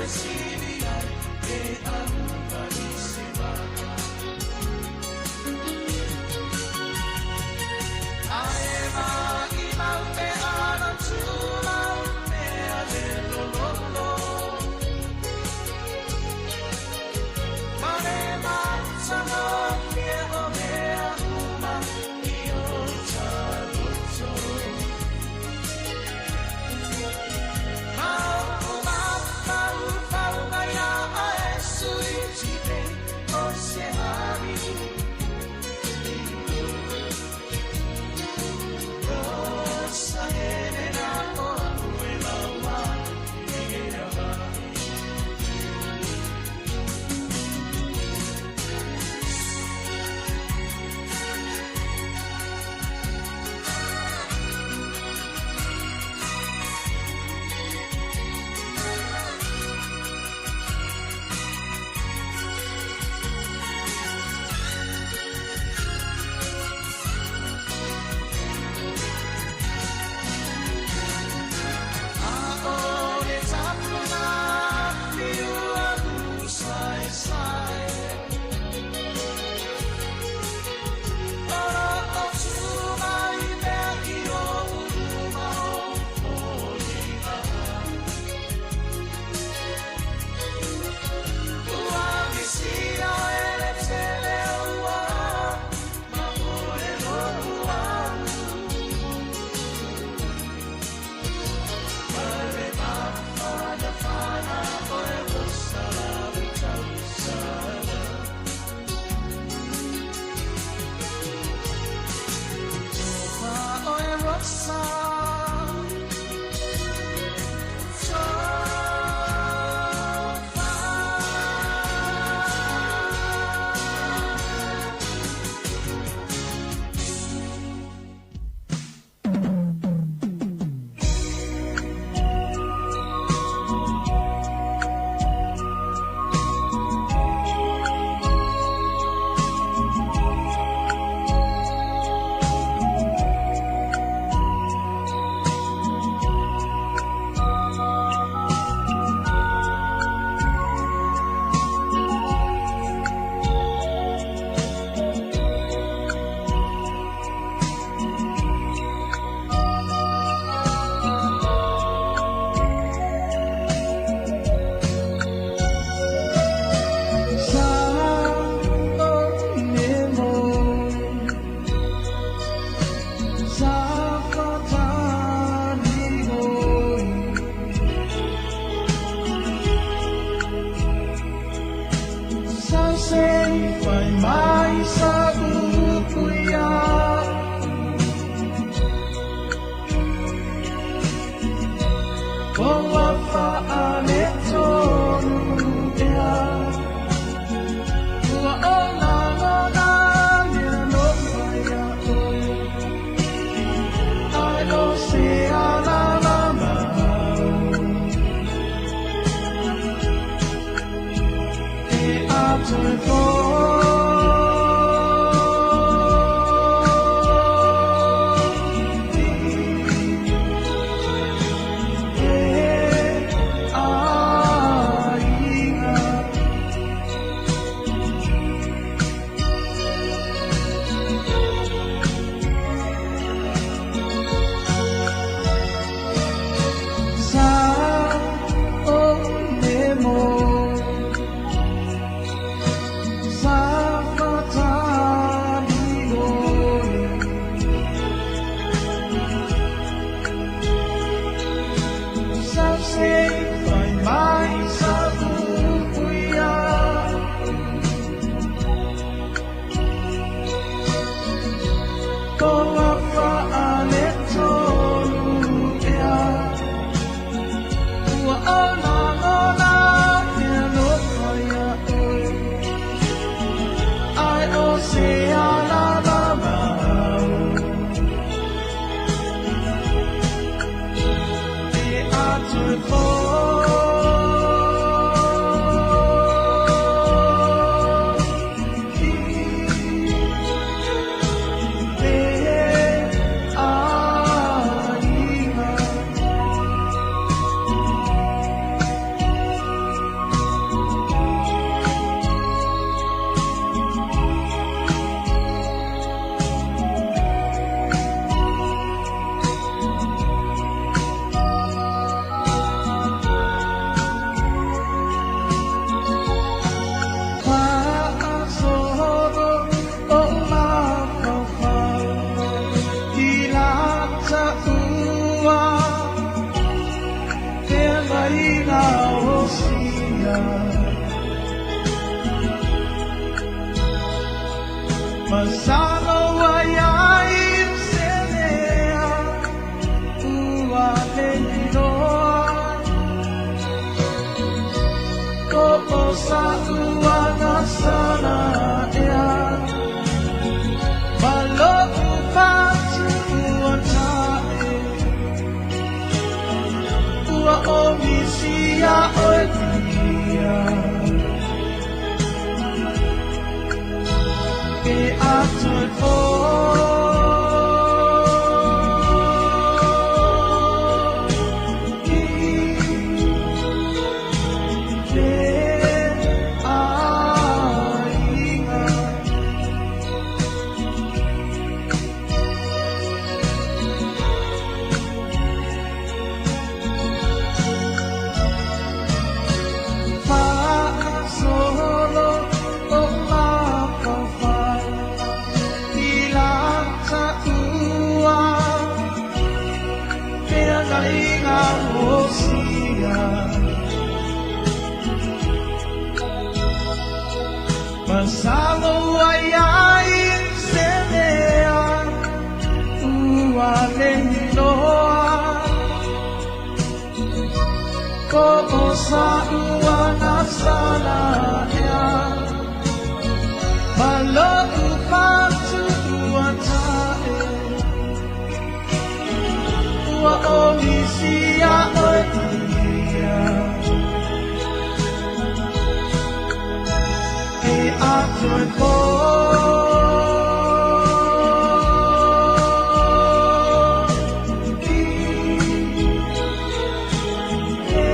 Sa Masalo ai ai se mea ua le iloa ko o sa ua na sana ea ma lo'u fatu ua ta'e ua o misia oe tia e atu e po i le aiga. Fa'asolo o mafaufau i lata ua feagaiga o sia Masalo ai ai se mea ua le iloa ko o sa ua na sana ea ma lo'u fatu ua ta'e ua o misia oe tia e atu e po i le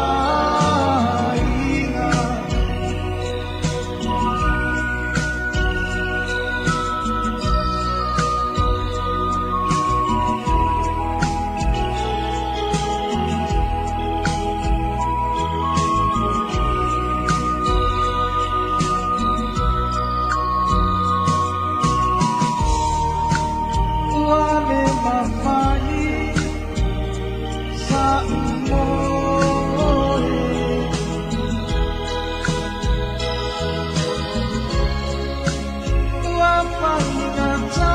aiga. Ua le mafai sa umoe ua faigata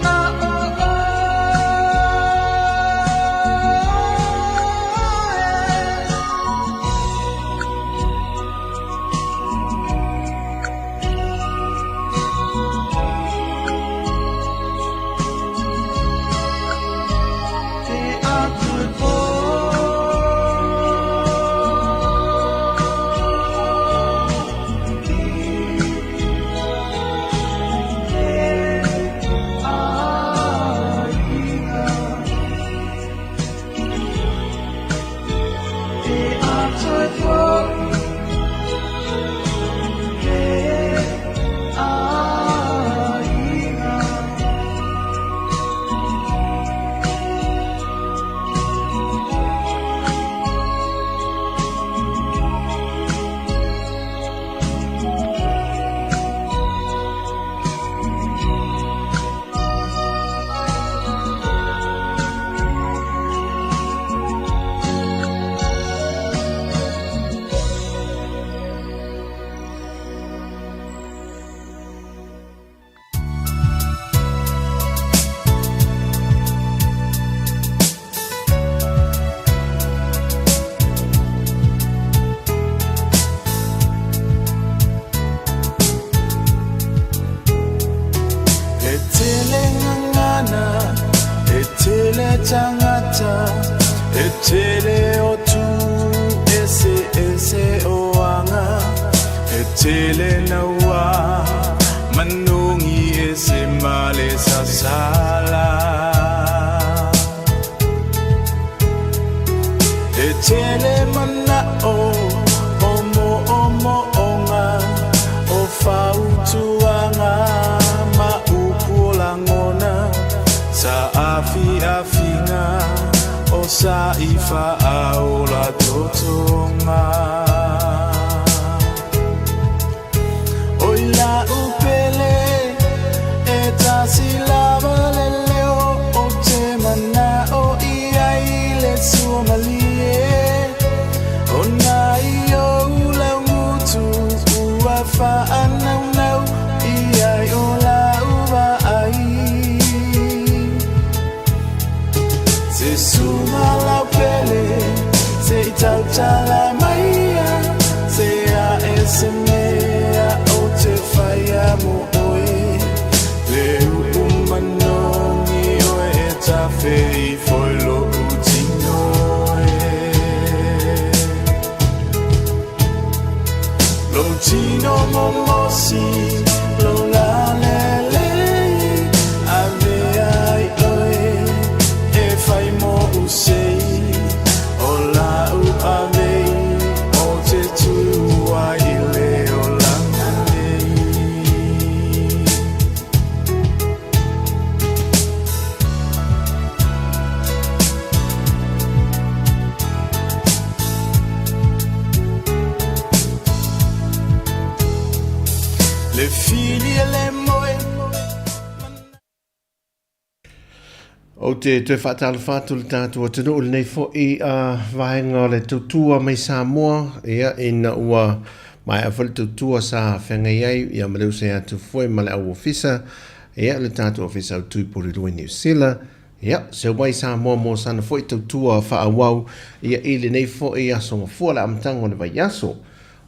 na o oe. E atu e po i le aiga. E atu e po le aiga. E tele ngangana, e tele tangata, e tele o tu, ese ese o anga, e tele naua, manungi e se male sasala. E tele mana o, o mo o mo onga, o fautuanga, ma upu o langona, sa afi afinga, o sa ifa aola totonga. O ila upele, e tasi lava le leo, o te mana o ia i le suamalie. O nai o lau ngutu ua whaanau. se mea ou te whaia mo oe Le uu manogi oe e tafe ifo i lo'u tino e Lou tino momosi lou lalelei Avea ai oe e fai mo'u sei O la'u avei o te tu ai i le olaga nei. Le fili e le moe. Ou te toe faatalofa atu i le tatou atunuu i lenei foi vaega o le tautua mai Samoa, ia, ina ua maea foi le tautua sa feagai ai, ia, ma le usai atu foi ma le au ofisa, ia, le tatou ofisa o Tui Porirua i Niu Sila, ia, seu mai Samoa mo sana foi tautua faaauau, ia, i lenei foi aso gafua le amataga o le vaiaso.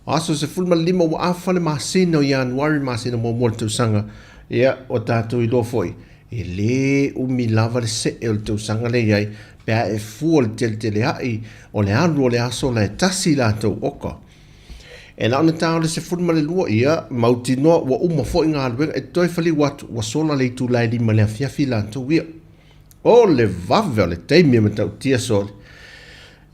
O aso 15 ua afa le masina o Ianuari, masina muamua o le tausaga, ia, ua tatou iloa foi, E lē umi lava le seʻe o le tausaga lea i ai pe a e fua le teleteleaʻi o le alu o le aso la e tasi latou oka. E na ona ta o le 12, ia, mautinoa ua uma foi galuega e toe faliu atu, ua sola le itula e lima i le afiafi latou ia. O le vave o le taimi e matautia sole.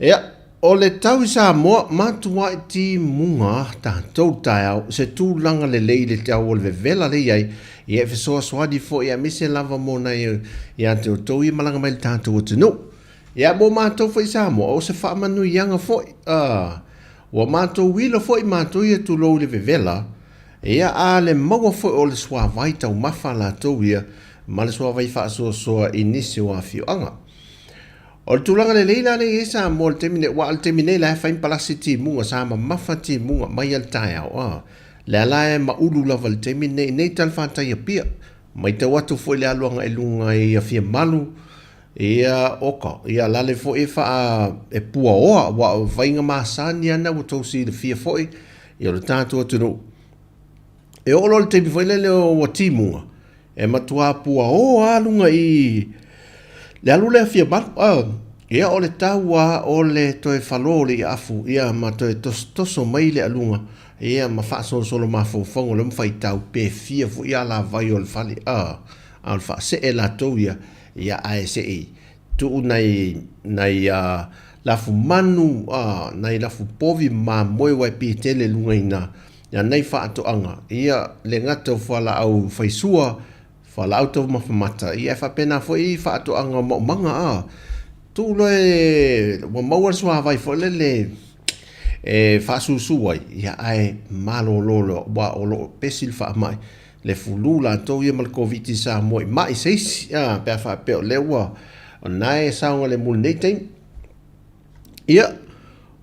Ia, o le tau i Samoa, matuai timuga tatou taeao, se tulaga lelei i le tau o le vevela lea i ai, ia e fesoasoani foi aemaise lava mo nai ia te outou ia malaga mai i le tatou atunuu. Ia, mo matou foi i Samoa, o se faamanuiaga foi, a, ua matou ila foi matou ia tulou i le vevela, ia, a le maua foi o le suavai taumafa a latou ia, ma le suavai faasoasoa i nisi o afioaga. O le tulaga lelei la lea i ai Samoa i le taimi nei, aua o le taimi nei la e fai ma palasi timuga, sa mamafa timuga mai lava i le taeao, a. Lea la e maulu lava i le taimi nei, nei talafatai Apia. Matau atu foi i le alu agai i luga i Afiamalu, ia, oka, ia lale foi e faa, e puaoa, aua o faiga masani lava na ua tou silafia foi, ia o le tatou atunuu. E oo loa i le taimi foi lele ua timuga, E matua puaoa lava luga i le alu lea fia malu. Ah, ia o le tau lava o le toe falo o le iaafu, ia ma toe tosotoso mai le aluga, ia ma faasolosolo mafaufauga o lea ma faitau pe fia foi alavai o le fale. Ah, a o le faasee latou ia, ia ae se i tuu nai, nai uh, lafu manu, uh, nai lafu povi mamoe wai pi tele luga ina Ia nei faatoaga, ia le gata o fualaau faisua, fualaau taumafa mata, ia e faapena foi i faatoaga o maumaga a. Tuu loa e, ua maua le suavai foi lele e faasusu ai, ia ae malolo loa, aua o lo o pesi le faamai, le fulu latou ia ma le Koviti i Samoa i mai se isi, a, pe a faapea o lea ua, o lena e saogalemu i lenei taimi. Ia,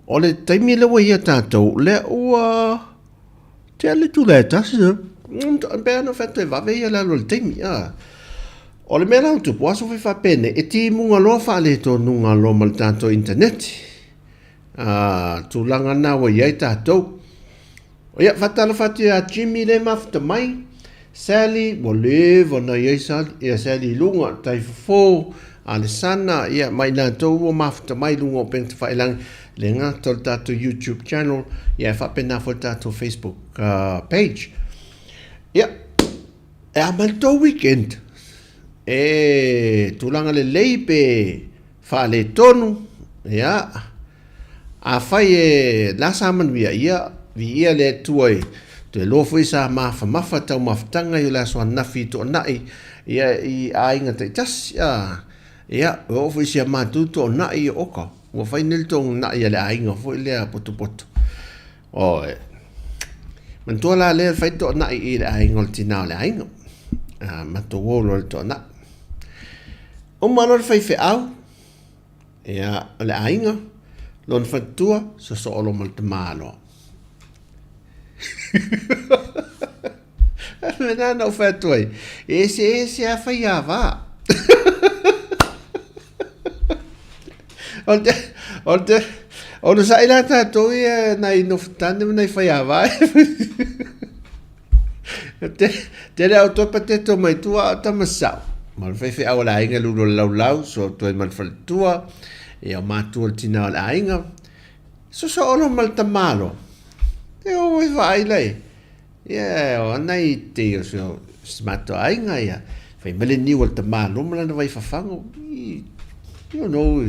o le taimi lea ua ia tatou, lea ua tea le itula e tasi, pe ana fai atu e vave ia le alu o le taimi, a. O le mea la ua tupu, aso foi faapenei, e timuga loa faaletonuga loa ma le tatou initaneti. A, tulaga na ua i ai tatou. Ia, faatalofa atu ia Jimmy lea e mafuta mai. Sally, ua leva ona i ai Sally, ia Sally i luga, Taifofo, Alesana, ia ma i latou ua mafuta mai i luga o upega tafailagi, le gata o le tatou YouTube channel, ia e faapena foi le tatou Facebook page. Ia, e a mai le tou weekend? E tulaga lelei pe faaletonu, ia, Afai e la sa manuia, ia, viia le Atua i toe loa foi sa mafamafa taumafataga i o le aso ananafi i Toonai, ia, i aiga taitasi, a, ia, e oo foi i si a matou Toonai, ia, oka, ua fai nei le Toonai a le aiga foi lea potopoto. Oi. Manatua la lea fai Toonai i le aiga o le tina o le aiga. A, matou o loa i le Toonai. Uma loa le faifeau, Ia, o le aiga, lona faletua, sosoo loa ma le tamaloa. Le mea na ou fai atu ai, e eseese lava faiava. O le, o le, Onosai la tatou ia nai nofotane ma nai faiava. Tele au toe pateto mai tua o tama sao. Ma le faifeau a le aiga le ulu o le laulau, so toe ma le faletua, ia o matua le tina o le aiga. Soso olo ma le tamalo. Te o e vaai lai. Ia o ana i te o so smato aiga ia. Fai mai le niu o le tamalo ma lana vai fafago. You know.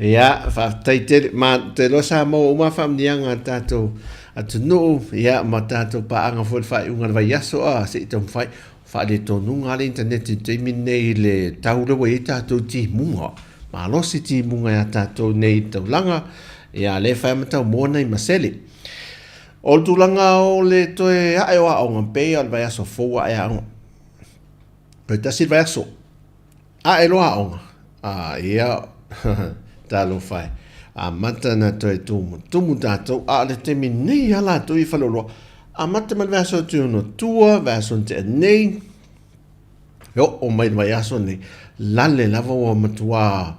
Ia, faafetai tele. Ma te loa sa maua uma faamniaga a tatou atunuu, ia, ma tatou paaga foi le faaiuga o le vaiaso, a, se i taumafai. Faaletonuga le internet i le taimi lenei i le tau lea ua i ai tatou timuga. Malosi timuga ia tatou nei i le taulaga, ia, lea e fai ma tau moa nai masele. O le tulaga o le toe ae o aoga, pei o le vaiaso fou ae aoga. Toe tasi le vaiaso, ae loa aoga, a ia, talofa e, amata na toe tumutumu tatou, a o le taimi nei lava latou i faleoloa, amata mai le vaiaso atu i ona tua, vaiaso na tea nei, e oo mai le vaiaso nei, lale lava ua matua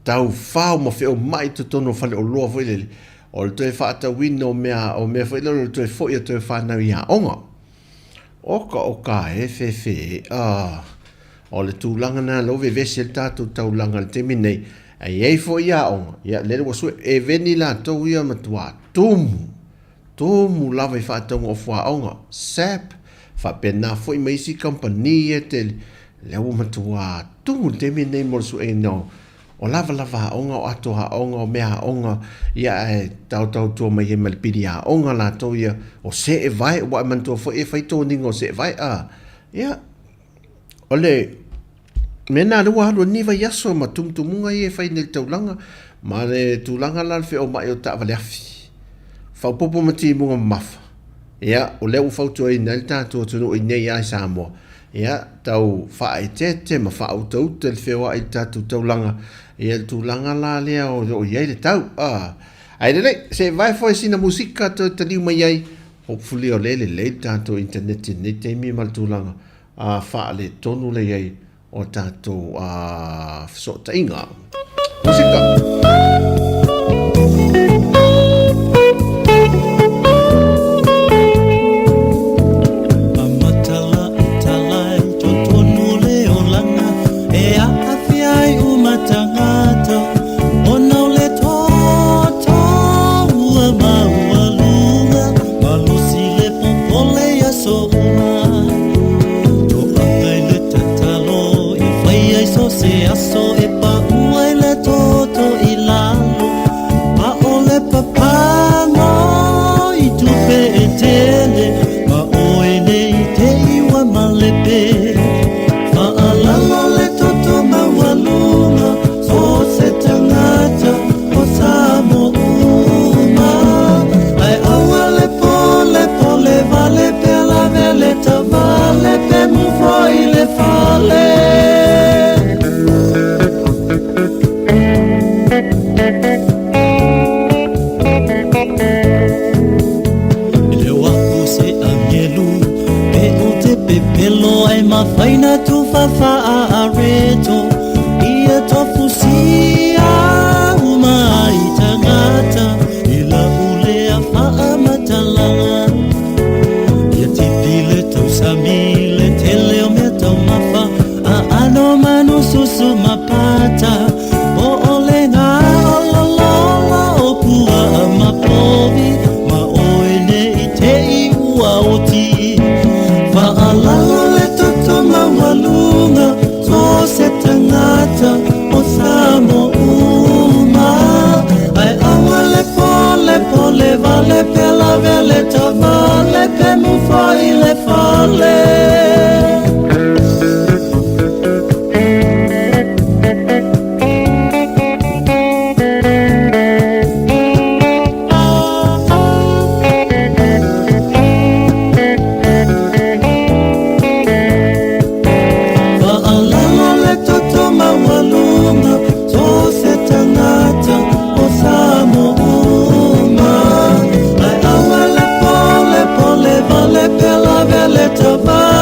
taufao ma feomai i totonu o faleoloa foi lele, o le toe faatauina o mea, o mea foi lele o le toe foi o toe fanau i aoga. Oka oka e fefe ah. O le tulaga na lea ua vevesi ai le tatou taulaga i le taimi nei. E i ai foi aoga, ia lele ua sue, e veni latou ia matua tumu, tumu lava i faatauga o fuaoga, sap, faapena foi ma isi kamupani ia e tele, lea ua matua tumu i le taimi nei mo le sueina o O lavalava aoga, o ato aoga, o mea aoga, ia ae taotaotua mai ai ma le pili aoga latou ia, o seevae, ua e manatua foi e fai toniga o seevae, a, ia, o le mea lena lea ua alu ai lenei vaiaso ma tumutumuga ia e fai nei i le taulaga, ma le tulaga la o le feomai o taavale afi, faaopoopo ma timuga mamafa, ia, o lea ua fautuaina ai le tatou atunuu i inei lava i Samoa, Ia, tau faaeteete ma faautauta le feoai i le tatou taulaga, ia le tulaga la lea o lo o i ai le tau. Ah, ae lelei, se i vae foi sina musika toe taliu mai ai, hopefully o lea e lelei le tatou internet i lenei taimi ma le tulaga faaletonu lea i ai o tatou fesootaiga. Musika! Toaga i le tatalo i fai ai so se aso e paʻu ai le toto i lalo A o le papago i tupe e tele Ma oe nei te i ua malepe Faalalo le toto maualuga So se tagata o Samoa uma Ae aua le pole pole vale pe lave le tavale pe mufo i le fale. E leo aku se agelu pe o te pepelo ai mafai na tufafa a areto ia tofusia uma ai tagata i lau lea faamatalaga Ia tipi le tausami le tele o mea taumafa aano manu susu ma pata po o le gaololola o puaa ma povi ma oe nei te i ua oti Faalalo le toto maualuga so se tagata o Samoa uma Ae aua le pole pole vale pe lave le tavale pe mufo i le fale. Faalalo le toto maualuga so se tagata o Samoa uma Ae aua le pole pole vale pe lave le tavale.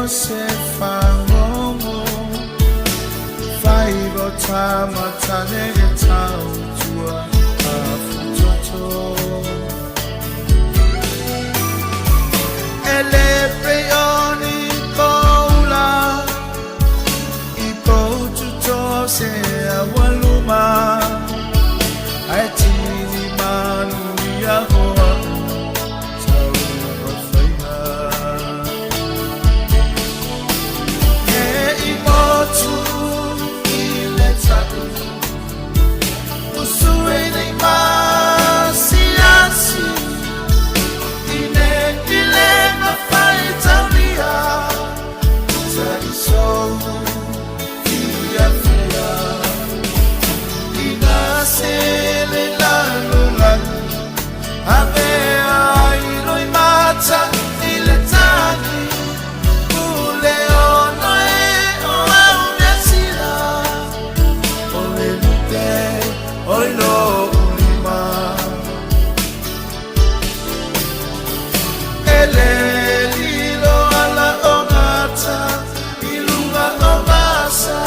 o se fagogo Faiva o tamatane e tautua afutoto E le pei o ni poula I poututoa o se aualuma Ae tini manuia o a'u taumafaiga Ne i motu i le ta'u Usui nei masiasi I nei le mafai taulia Taisou fiafia I na se le lalolagi Avea ai loi mata i le tagi Pule ona e o au measila O le lupe o i lo'u lima E le lilo ala o gata i luga o vasa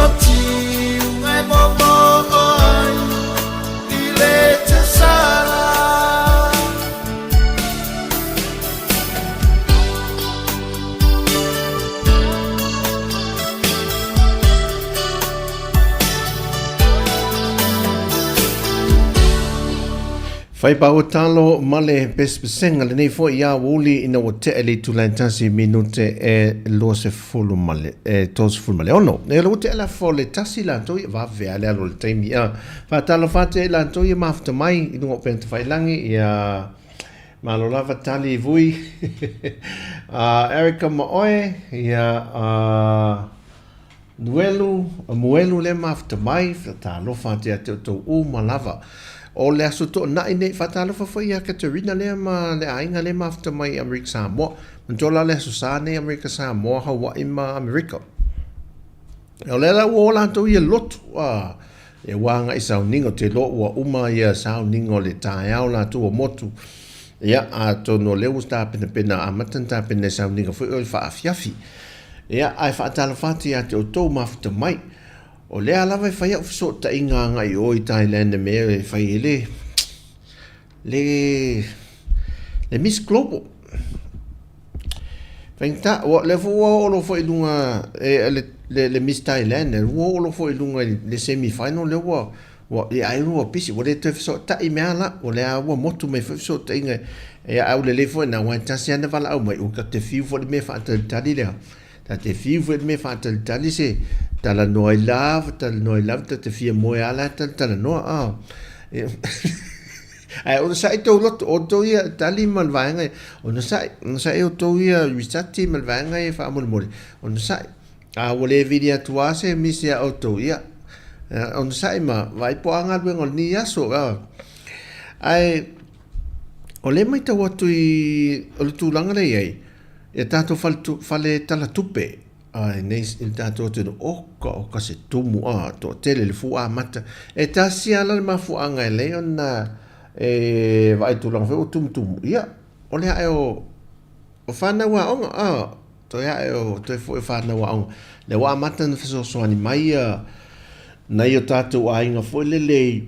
O tiuga e momoo ai i le tausala. Fai paua talo ma le pesepesega lenei foi ia uli ina ua tea le itula e tasi minute e 20 ma le e 36. E le ua tea la fo le tasi latou ia vave a le alu o le taimi a faatalofa atu ai latou ia mafuta mai i luga o upega tafailangi ia malo lava tali vui a Erica ma oe ia a Nuelu, Muelu lea mafuta mai, faatalofa atu ia te outou uma lava. O le aso toonai nei, faatalofa foi ia Katerina lea ma le aiga lea mafuta mai i Amerika Samoa. Manatua la le aso Sa nei Amerika Samoa, Hawaii ma Amerika. O lea la ua o latou ia lotu, a, e ua agai sauniga, ou te iloa ua uma ia sauniga o le taeao latou ua motu. Ia, atonu o lea ua tapenapena, amata ona tapena i sauniga foi o le faaafiafi. Ia, ae faatalofa atu ia te outou mafuta mai. O lea lava e fai au fesootaiga agai i o i Thailand i mea e fai ai le, le, le Miss Global. Faigata, ua, lea foi ua oo loa foi i luga, e, le, le, le Miss Thailand, ua oo loa foi i luga i le semi final, lea ua, Ua ia ai ua pisi, ua le toe fesootai mea la, o lea ua motu mai foi fesootaiga e a au lelei foi na, aua e tasi lava na valaau mai, ua ta te fiu foi le mea faatalitali lea. Ta te fiu foi le mea faatalitali se talanoa ai lava, talanoa ai lava, ta te fia moe lava la e talatalanoa, a. Ae onosai tou loto, o outou ia tali ma le vaega ia, onosai, onosai outou ia Risati ma le vaega ia faamolemole, onosai. A ua le vili atu lava se misi a outou, ia, onosai ma vaai po o a galuega o lenei aso. Ae o lea e matau atu i o le tulaga lea e i ai, i a tatou fale, fale talatupe a i nei i le tatou atunuu, oka oka se tumu a toatele le fua amata. E tasi lava la le mafuaaga e ala ai ona e vaai tulaga foi ua tumutumu, ia, o le ae o O fanau aoga, a, toe ae o toe foi o fanau aoga. Lea ua amata ona fesoasoani mai ia nai o tatou aiga foi lele i,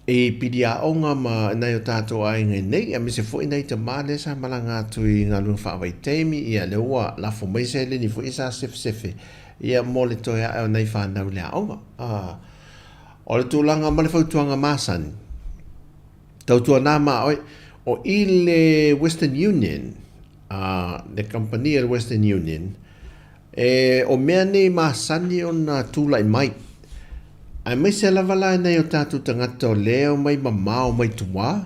i pili aoga ma nai o tatou aiga i nei, aemaise foi nai tama lea sa malaga atu i galuega faavaitaimi, ia lea ua lafo mai seleni foi sa sefesefe ia mo le toe ae o nai fanau i le aoga. A, o le tulaga ma le fautuaga masani, Tautuana ma oe, o i le Western Union, a le kamupani a le Western Union, e, o mea nei masani ona tulai mai. Aemaise lava la i nai o tatou tagata o lea e omai mamao mai tua,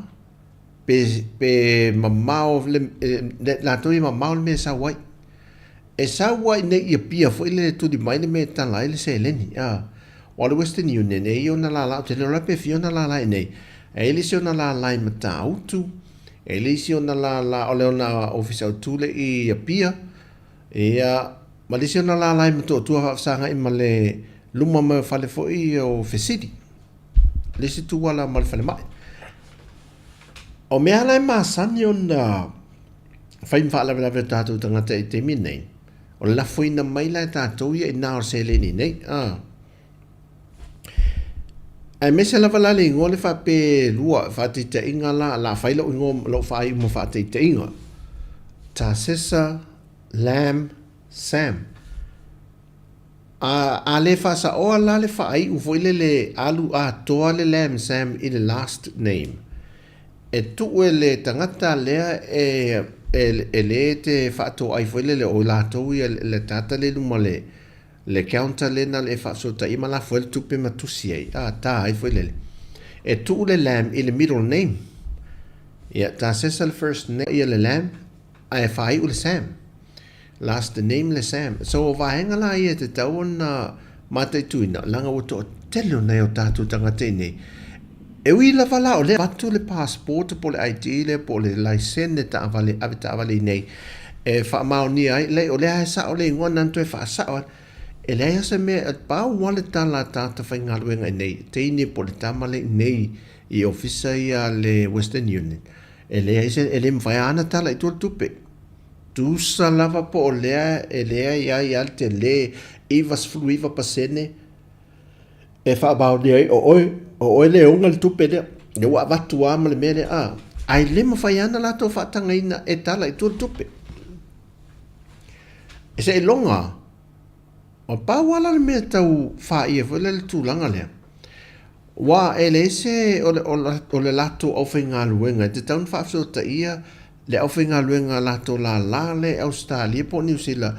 pe, pe mamao le, e, latou ia mamao le mea e sau ai. E sau ai nei i Apia foi lele e tuli mai le mea e tala ai le seleni, a. Aua o le Western Union, e i ai ona lala, ou te le iloa pe fia ona lala i inei, ae i ai le isi ona lala i Matautu, e i ai le isi ona lala, o le ona ofisa autu lea i Apia, ia, ma le isi ona lala i Motootua faafesagai ma le luma mai o fale foi o Fesili, le isi tuala ma le falemai. O mea la e masani ona. fai ma faalavelave o tatou tagata i le taimi lenei, o le lafoina mai la e tatou ia i ina o le seleni nei. A. Aemaise lava la le igoa le faapea lua faataitaiga la, la fai lou igoa lou faaiu ma faataitaiga. Tasesa Lam Sam. A, a le faasaoa la le faaiu foi lele alu atoa le Lam Sam i le last name. E tuu e le tagata lea e, e, e le te faatoai foi lele o latou ia le tagata le luma le Le counter lea na le faafesootai ma lafo ai le tupe ma tusi ai, a, ta ai foi lele. E tuu le lamb i le middle name. Ia, ta sesa le first name ia le lamb, ae faaiu le Sam. Last name le Sam. So, o vaega la ia e tatau ona mataituina, leaga ua toatele o nai o tatou tagata i nei. E ui lava la o lea avatu le passport po o le ID lea po o le laisene taavale, ave taavale i nei e faamaonia ai, leai o lea e sao le igoa na toe faasao ai. E leai lava se mea, pau lava le tala a tagata faigaluega i nei, teine po o le tama lea i nei i ofisa ia a le Western Union, e leai se, e le mafai lava ona tala i tua le tupe. Tusa lava po o lea e leai ai lava le tele 99% E faamaonia ai o oe, o oe le ona le tupe lea. Lea ua avatu lava ma le mea lea, a. Ae le mafai lava ona latou faatagaina e tala i tua le tupe. E seiloga, o pau lava la le mea tau faia foi lea le tulaga lea. Aua e leai se, o le, o le latou aufaigaluega e tatau ona faafesootaia le aufaigaluega a latou lala lea i Ausetalia po o Niu Sila,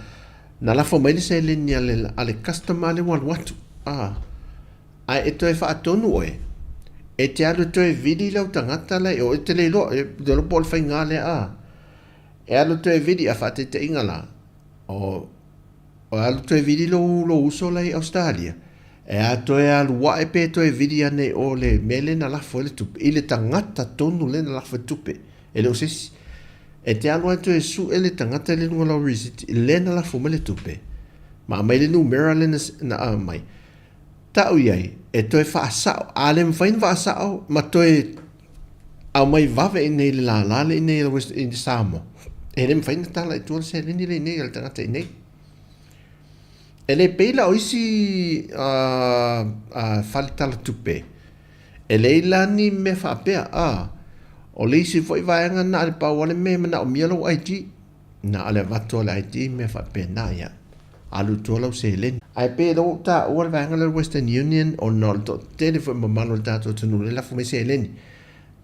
Na lafo mai le seleni a le, a le customer lea ua alu atu. Ah. Ae e toe faatonu oe, e te alu e toe vili lau tagata la i o, e te le iloa, e te iloa po o le faiga lea, ah. E alu toe vili, a faataitaiga la, o, o alu toe vili lou, lou uso la i Ausetalia, e a toe alu ae pe toe vili ane i o le mea lea na lafo ai le tupe, i le tagata tonu lea na lafo ai le tupe, e le o se isi. E te alu ai toe sue le tagata le luga o lau receipt lea na lafo mai le tupe ma aumai le numera lea na aumai. Tau i ai e toe faasao, a le mafai ona faasao ma toe aumai vave i nei le lala lea i nei i Samoa, e le mafai ona tala i tua le seleni lea i nei a le tagata i nei. E le pei la o isi fale tala tupe, E leai la ni mea faapea, a, o le isi foi vaega na o le pau lava le mea e manaomia lou ID. Na o le avatu lava o le ID ma mea faapena, ia, alu i tua lau seleni. Ae pei o lea ua ou taua le vaega lea o le Western Union ona o le toatele foi mamalu o le tatou atunuu lea e lafo mai seleni.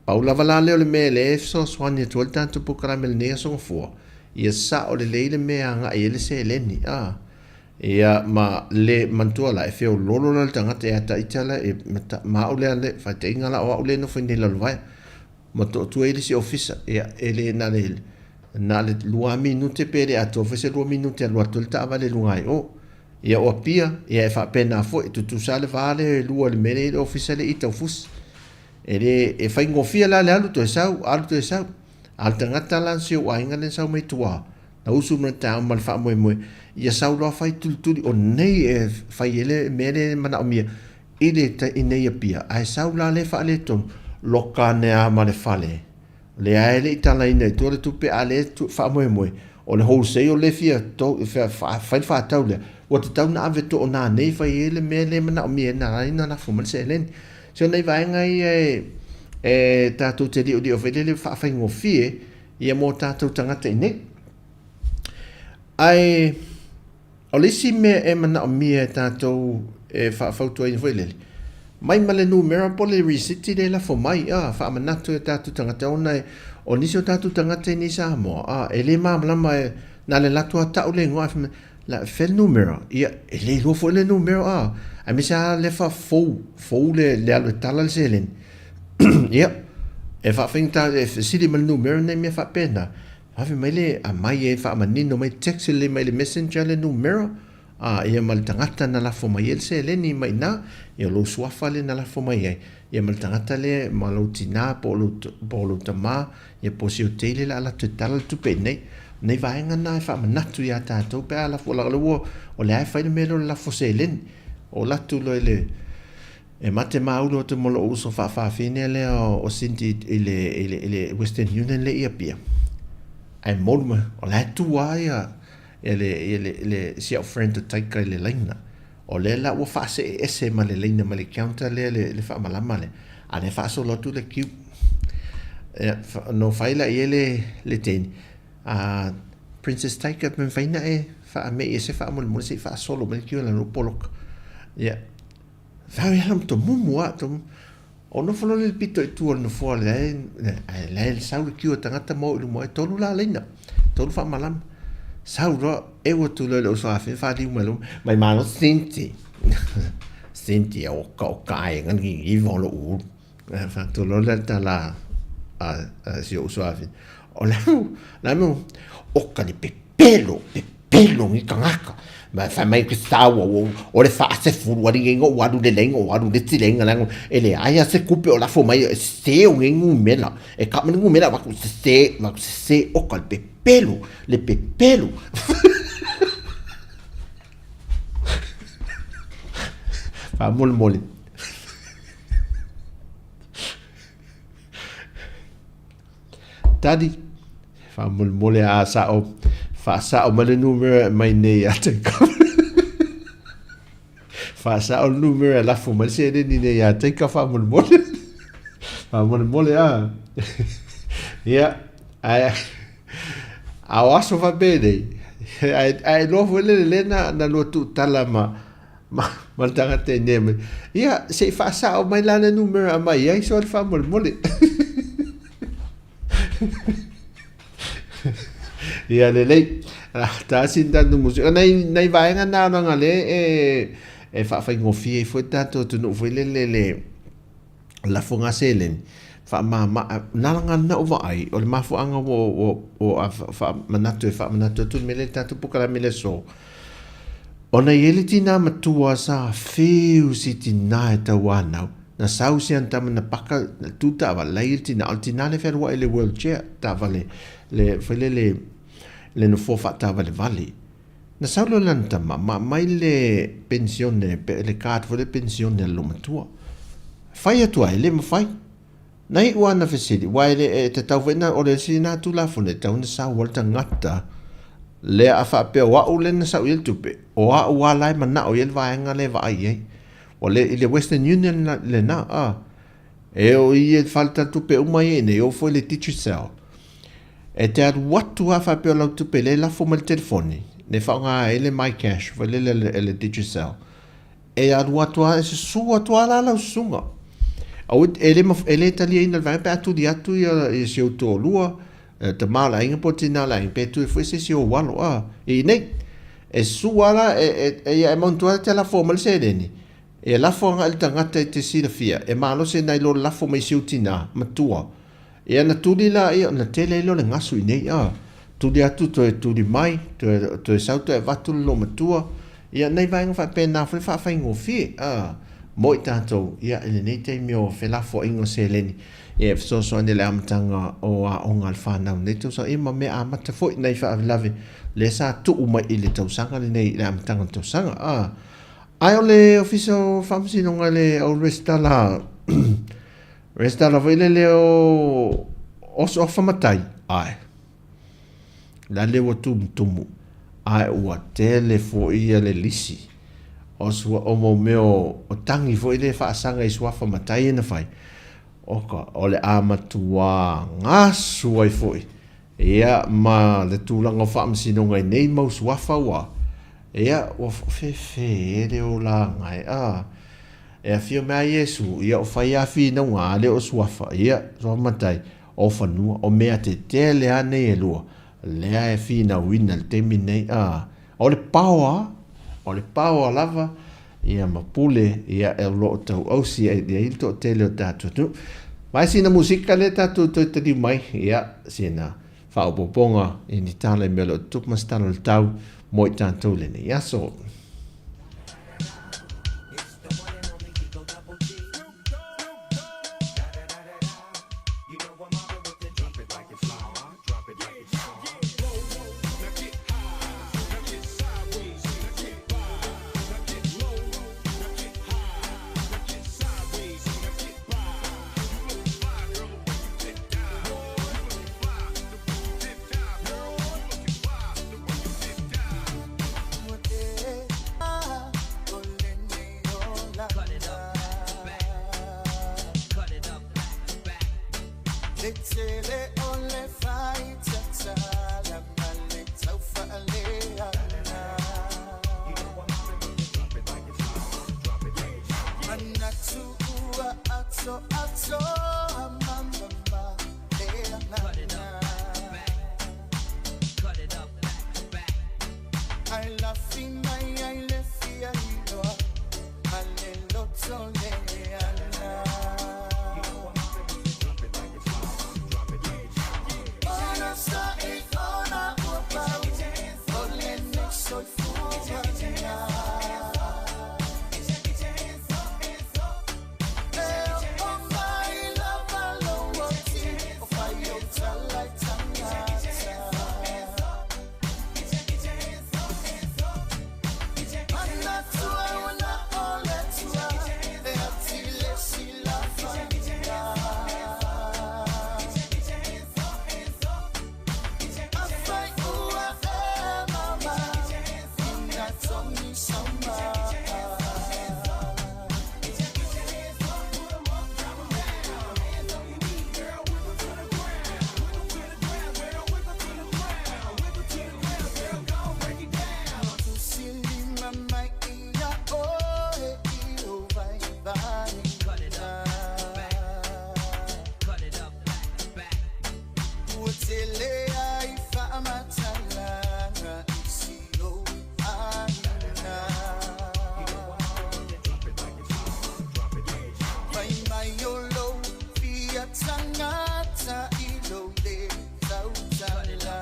Pau lava la lea o le mea lea e fesoasoani atu ai le tatou polokalame i lenei Aso Gafua, ia sao lelei le mea e agai ai le seleni, a. Ia, ma le manatua la, e feoloolo la le tagata ia ta ita la, e, ma au lea, le faitaiga la o au lea e nofo i nei Lalovaea, ma toatua ai le isi ofisa, ia, e le na le, na le lua minute pe le atoa foi se lua minute alu atu ai le taavale i luga ai o. Ia, o Apia, ia e faapena foi, e tutusa lava le va lea e lua i le mea lea i le ofisa lea i Taufusi. E le, e faigofie la le alu toe sau, alu toe sau. A o le tagata la si ou aiga lea na sau mai tua, Na usu ma le taeao ma le faamoemoe, ia sau loa fai tulituli, o nei e fai ai le mea lea e manaomia i le i nei Apia, ae sau la lea faaletonu, loka ane lava ma le fale, lea e le i talaina i tua le tupe, a lea e faamoemoe, o le wholesale lea e fia fai le faatau lea, ua tatau ona ave toona nei e fai ai le mea lea e manaomia na ala ai ona lafo mai le seleni. So o nai vaega ia e tatou te liolio foi lele faafaigofie ia mō tātou tagata i nei. Ae, o le isi mea e manaomia e tātou e faafautuaina foi lele, mai ma le numera po le risiti le lafo mai, a, faamanatu e tātou tagata, ona e, o nisi o tātou tagata i nei Samoa, a, e le malamalama e, na le latou a tau le igoa, la, fea le numera, ia, e le iloa foi le numera, a, aemaise lava le fa fou, fou le, le alu e tala le seleni. Ia, e faafaigata, e fesili ma le numera nai mea faapena. Vave mai le aumai e faamanino mai, text lelei mai le messenger le numera, a, ia ma le tagata na lafo mai ai le seleni mai i ina, ia o lou suafa lea na lafo mai ai, ia ma le tagata lea, ma lou tina po o lou, po o lou tama, ia po o si ou teine le a alu atu e tala le tupe i inei. O nai vaega na e faamanatu ia tatou pe a lafo, leaga o lea ua, o lea e fai le mea lea o le lafo seleni. O alu atu loa i le, E mate maulu atu ma lou uso faafafine lea o Cindy i le, i le, i le Western Union lea i Apia. Ae momoli mai, o la e tu lava ia le le le si au friend o Taika i le laina. O lea la ua faasee ese ma le laina mai le counter lea le le faamalama lea, a o lea e faasolo atu le queue. Ia, ona fai lea i ai le le teine, a Princess Taika pe mafai ona e faamei ese faamolemole se i faasolo mai le queue leaga o lea ua poloka. Ia, fai atu ma tomumu lava, tomumu. Ou nofo loa lea i le pito i tua o le nofoa la e, ae la e sau le queue a tagata ma o i luma, e tolu la laina, tolu faamalama. Sau loa, eu atu loa i lou uso afea, faliu mai loa, mai malo Cindy. Cindy, o ka o ka aiga ni iva o lou ulu. Faatu loa lea le tala a si ou uso afea. O le la mea, o ka le pepelo, pepelo ni tagata. Ma fai mai ke sau o o le faasefulu ali ngai o alu le lenga o alu le tilenga lenga e le aia se kupe o lafo mai e se o ngai numela e ka mai numela va ku se va ku se o ka le pepelo le pepelo. Faamolemole. Tali, faamolemole a sao, faasao mai le numera e aumai nei ia te ka. Faasao le numera e lafo mai le seleni nei ia te ka faamolemole. Faamolemole a. Ia, ae a o aso faapenei, ae ae iloa foi le lea na na lua tuutala ma ma ma le tagata i nei mai. Ia, se i faasao mai la le numera e aumai ai sole faamolemole. Ia lelei, tasi ni tatou musika. Nai, nai vaega na leaga lea e, e faafaigofie ai foi le tatou atunuu foi lele le lafoga seleni, faamama, na laga na ou vaai, o le mafuaaga ua, ua, ua faamanatu e faamanatu atu le mea lea i le tatou polokalame i le aso, ona e i ai le tinā matua sa fiu si tinā e tauanau, Na sau si ana tama na paka na tu taavale la ia le tina o le tina le fealuai i le wheelchair taavale le foi le le le nofoa faataavalevale. Na sau loa lana tama ma aumai le penisione pe le card foi le penisione a le loomatua. Fai atu ai le mafai. Na iu ana fesili aua e le e tatau foi na o le isi na Tulafono e tatau ona sau ai le tagata lea a faapea o au lea na sau i ai le tupe o au lava la e manao i ai le vaega lea e vaai i ai. Ua le i le Western Union lena, a. E o i e faletalatupe uma ia i nei, o foi le Digicel. E te alu atu lava faapea o lau tupe lea e lafo mai le telefoni, ne faaaoga ai le MyCash foi lele e le Digicel. E alu atu lava, e susu atu lava la lau susuga. Aua e le, e le taliaina le vaega pe a tuli atu ia, ia si ou toalua, tama o le aiga po o tina o le aiga, pe tui foi se isi ou alo, a. I nei. E sua la, e, e, e, ia e manatua e te lafo mai le seleni, e lafo agai le tagata e te silafia, e malosi nai lo lafo mai si ou tinā, matua. Ia na tuli la ia, na tele ai loa le gasu i nei, a, tuli atu toe tuli mai, toe, toe sau toe avatu le loomatua, ia nai vaega faapena foi faafaigofie, a, mo i tatou, ia, i lenei taimi o felafoaiga o seleni. Ia e fesoasoani i le amataga o aoga a le fanau i lenei tausaga, ia ma mea amata foi nai faalavelave lea sa tuu mai i le tausaga lenei i le amataga o le tausaga. A, ae o le Ofisa o Faamasinoga le au resitala, resitala foi lele o o suafa matai, ae la le ua tumutumu, ae ua tele foi ia le lisi o sua o mau mea o tagi foi lea e faasaga i suafa matai na fai. Oka, o le a matuā gasu ai foi, ia, ma le tulaga o faamasinoga i nei mau suafa ua, ia, ua fefe e le olaga e, a, e afio mai a Iesu, ia, o fai a finauga, a le o suafa, ia, suafa matai, o fanua, o mea tetele a nei e lua, lea e finauina i le taimi nei, a, o le paoa, o le paoa lava, ia ma pule, ia e o lo o tauausi ai i ai le toatele o tatou atunuu. Mai sina musika lea tatou toe taliu mai, ia, sina faaopoopoga i ni tala i mea o lo o tutupu ma se tala o le tau mo i tatou i lenei aso. Ua tele ai faamatalaga i si ou aiga. Fai mai o lou fia tagata i lou le tautala.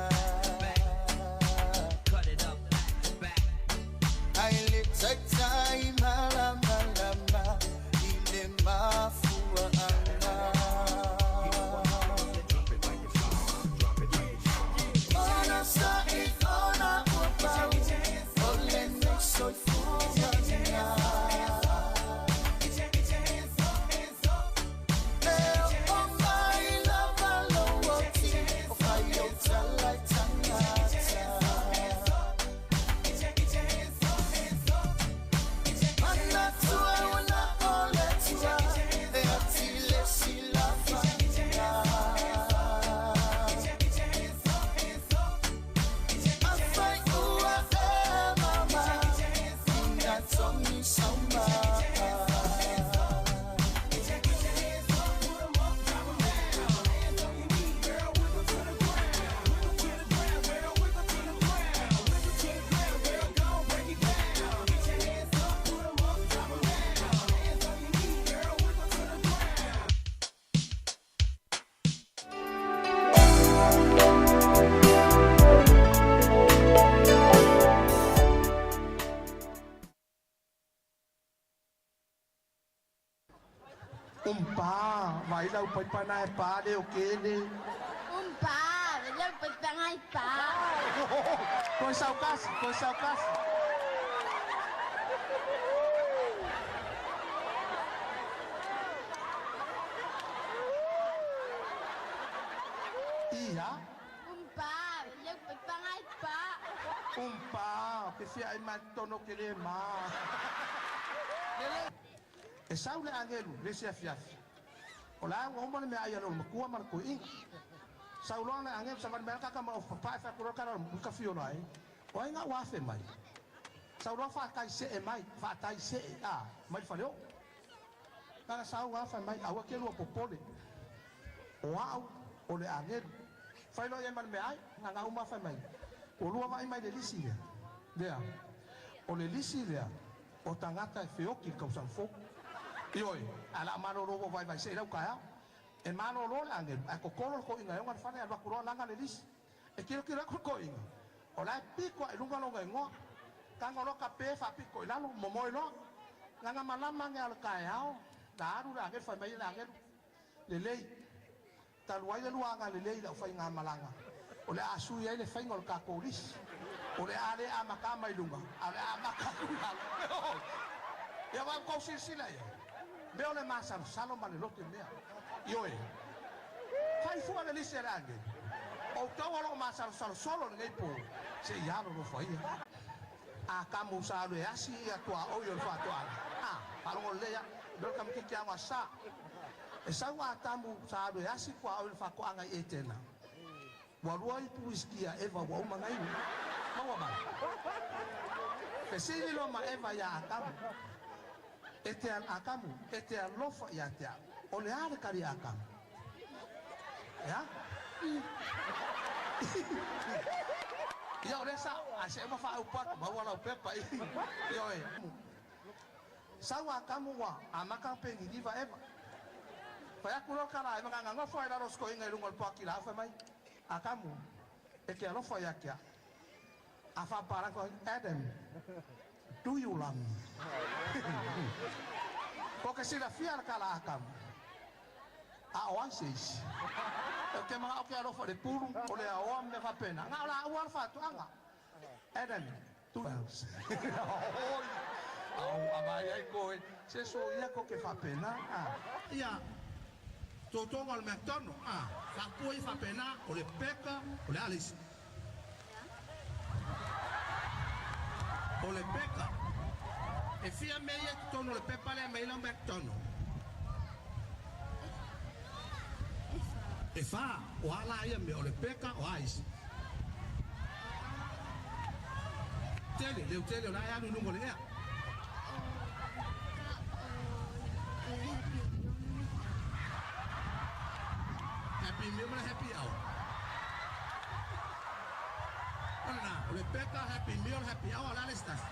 Ai le taitai malamalama i le mafuaaga. Ona sa i ona ua pau o lenei soifuaga. E oo mai lava lou oti o fai ou tala i tagata. Manatua ua na o le Atua e atili silafaga. Afai ua e mama ina togi sau maa. Umpa, vai lau pai panai pa le o kele. Umpa, lau pai panai pa. Koi saukas, koi saukas. Ia. Umpa, lau pai panai pa. Umpa, ke fia ai matono ke le ma. E sau le angelu, le se afiafi. O la ua uma le mea ai a le makua ma le koi'iga. Sau loa le agelu savali mai kaka ma o papae faatulou kala o ka fio ai. O ai ngā ua afe mai. Sau loa faatai se'e mai, faatai se'e a, mai le faleo'o. Kaka sau afa mai, aua ke lua popole. O a'u, o le agelu. Fai loa ia ma le mea ai, ngā uma afa mai. O lua vaai mai le lisi lea. Lea, o le lisi lea, o tagata e feoki le tausaga fou. Ioe, a la malolo ua vaivai se'i lau taeao. E malolo le agelu, ae totolo le to'iga e oga le fale, alu atu loa laga le lisi. E kilokilo atu le to'iga, o la e piko a'i luga lona igoa. Tago loa kape faapiko i lalo, momoe loa. Gaga malama age a o le taeao, na alu le agelu, fai mai le agelu, lelei. Talu ai le lua agalelei i lau faigamalaga, o le a sui ai le faiga o le tatou lisi. O le a le amata mai luga, a o le a amata atu i lalo. Ia ua outou silasila i ai, mea o le masalosalo ma le lote mea. Ioe, fai fua le lisi a le agelu. Outou o loo masalosalo solo lenei po, se i alo alofa ia. A kamu sa alu e asi ia tuaoi o le faatoaga. A, faalogo lelei a, mea o le tamaitiiti ago asa. E sau Atamu sa alu e asi tuaoi o le faatoaga i Etena. Ua lua ipu uisiki a Eva ua uma ona inu. Maua mai. Fesili loa ma Eva iā Atamu, E te Atamu, e te alofa ia te a'u. O le a le kali a Atamu? E a? Ia o lea sa'o, ae se'e uma faaupu atu, maua lau pepa i. Ioe. Sau Atamu ua amata ona peniliva Eva. Fai atu loa le tala a Eva, gagagofo ai lalo o se toeaina i luga o le poa kilaau fai mai, Atamu, e te alofa ia te a'u. A faapalagi fai, Adam, do you love me? Ko ke silafia le tala a Atamu, a o ai se isi. E te mana'o ke alofa i le pulu, o le aoa ma mea faapena. Na o laua le faatoaga. Adam, do you Oi, au avai ai koe, se soia ko ke faapena. Ia, totoga o le McDonald, a, faapua ia faapena, o le peka, o le a le isi. O le peka. E fia mea ia i totonu o le pepa lea mai lau McDonald. E fā, o a la ia mea, o le peka, o a isi. Tele, leo tele o la e alu i luga o le ea. Happy meal ma le happy hour. O le peka, happy meal, happy hour, o le a le isi tasi?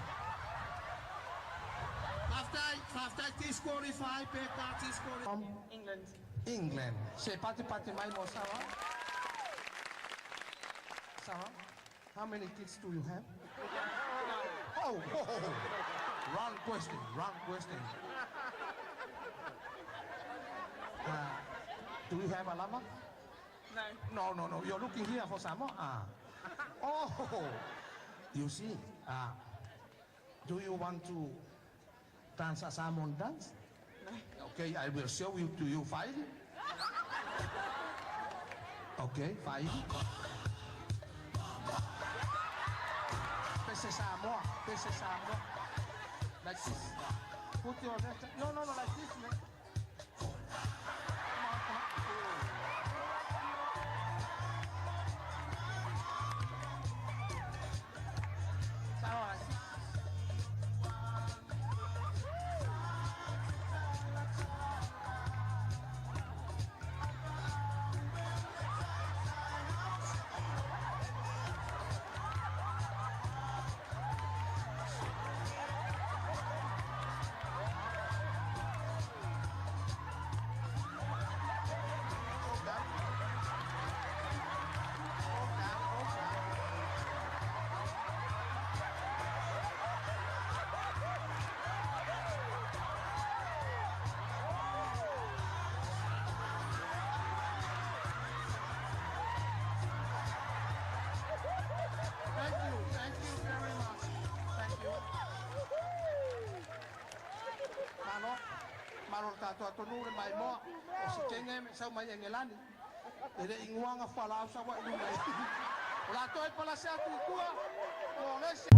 Faafetai, faafetai, disqualify, peka, disqualify. England. England. Se patipati mai mo Sarah. Sarah, how many kids do you have? Oh, oh, oh. Wrong question, wrong question. Do you have a lover? No. No, no, no. You're looking here for some more? Ah. Oh, you see, do you want to dance a Samoan dance? No. Okay, I will show you to you five. Okay, five. This is Samoa. This is Samoa. Like this. Put your left. No, no, no, like this, man. Come on, come on. Samoa, like this. Hold down. Hold down, hold down. Thank you, thank you very much. Thank you. Malo, malo le tatou atunuu le maimoa o se kenge me sau mai Engelani. E le ingoaga fualaau sau ai i luma i. O latou e palase atu i tua mo le isi.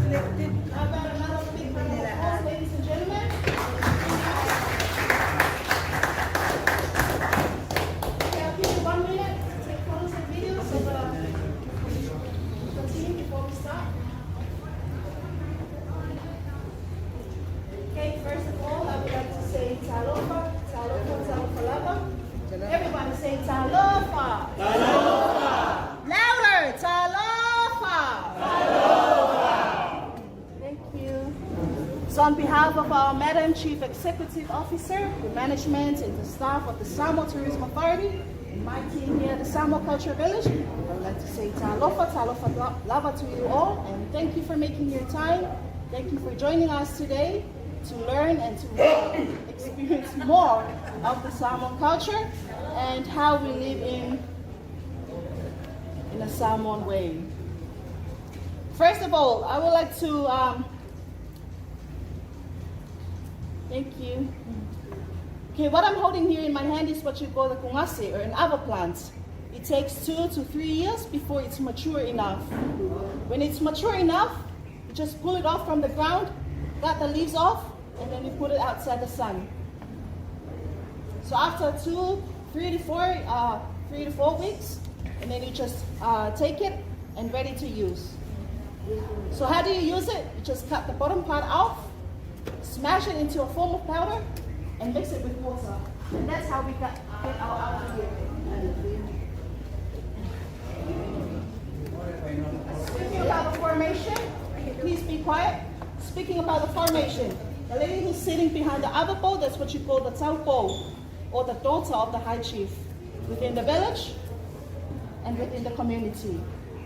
Selected. How about another big round of applause, ladies and gentlemen? Okay, I'll give you 1 minute to take photos and videos of the team before we start. Okay, first of all, I would like to say talofa, talofa, talofa lava. Everybody say talofa. Talofa. Louder, talofa. Talofa. Thank you. So on behalf of our Madam Chief Executive Officer, the management and the staff of the Samoa Tourism Authority, and my team here at the Samoa Culture Village, I would like to say talofa, talofa lava to you all, and thank you for making your time. Thank you for joining us today to learn and to experience more of the Samoan culture and how we live in a Samoan way. First of all, I would like to thank you. Okay, what I'm holding here in my hand is what you call the kungase, or an ava plant. It takes 2 to 3 years before it's mature enough. When it's mature enough, you just pull it off from the ground, cut the leaves off, and then you put it outside the sun. So after 2, 3 to 4, 3 to 4 weeks, and then you just take it and ready to use. So how do you use it? You just cut the bottom part off, smash it into a form of powder, and mix it with water. And that's how we get our ava here. Speaking about the formation, please be quiet. Speaking about the formation, the lady who's sitting behind the other bowl, that's what you call the taupou, or the daughter of the high chief, within the village and within the community.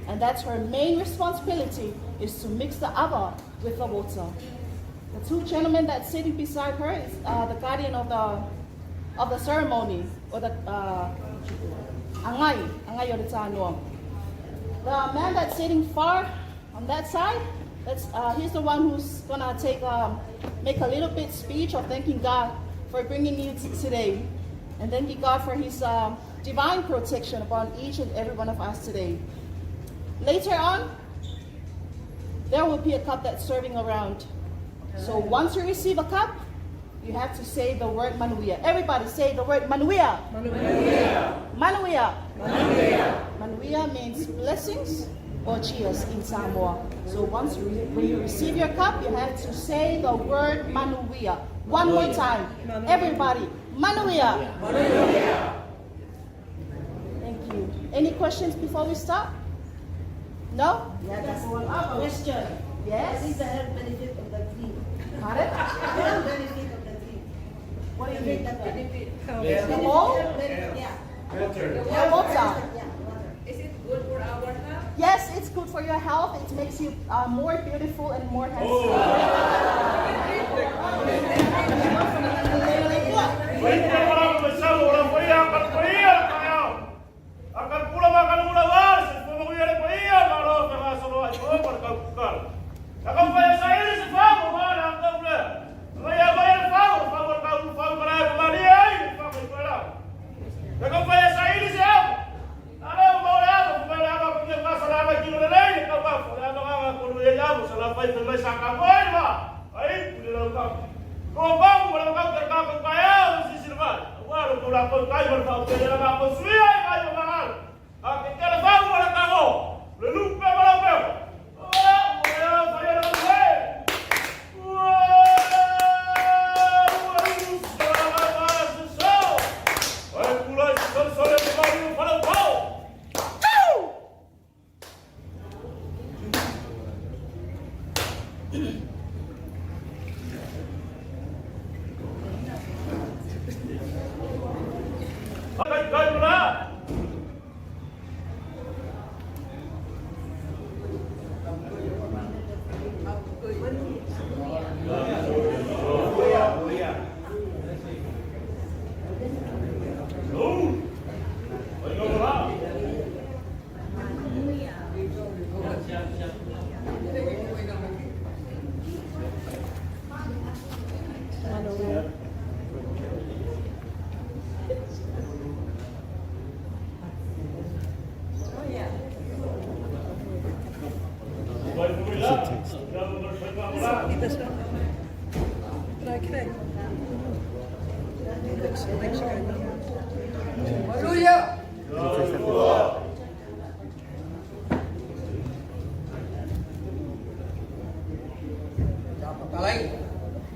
And that's her main responsibility, is to mix the ava with the water. The two gentlemen that's sitting beside her is the guardian of the ceremony, or the angai o le tānoa. The man that's sitting far on that side, he's the one who's gonna make a little bit speech of thanking God for bringing you today, and thanking God for His divine protection upon each and every one of us today. Later on, there will be a cup that's serving around. So once you receive a cup, you have to say the word Manuia. Everybody say the word Manuia. Manuia. Manuia. Manuia. Manuia means blessings or cheers in Samoa. So once you when you receive your cup, you have to say the word Manuia. One more time. Everybody, Manuia. Manuia. Thank you. Any questions before we start? No? Yeah, that's one question. Yes? What is the health benefit of the tree? Pardon? Health benefit of the tree. What do you mean? The benefit. The bowl? Health benefit, yeah. The water. Yeah, water. Is it good for our health? Yes, it's good for your health. It makes you more beautiful and more handsome.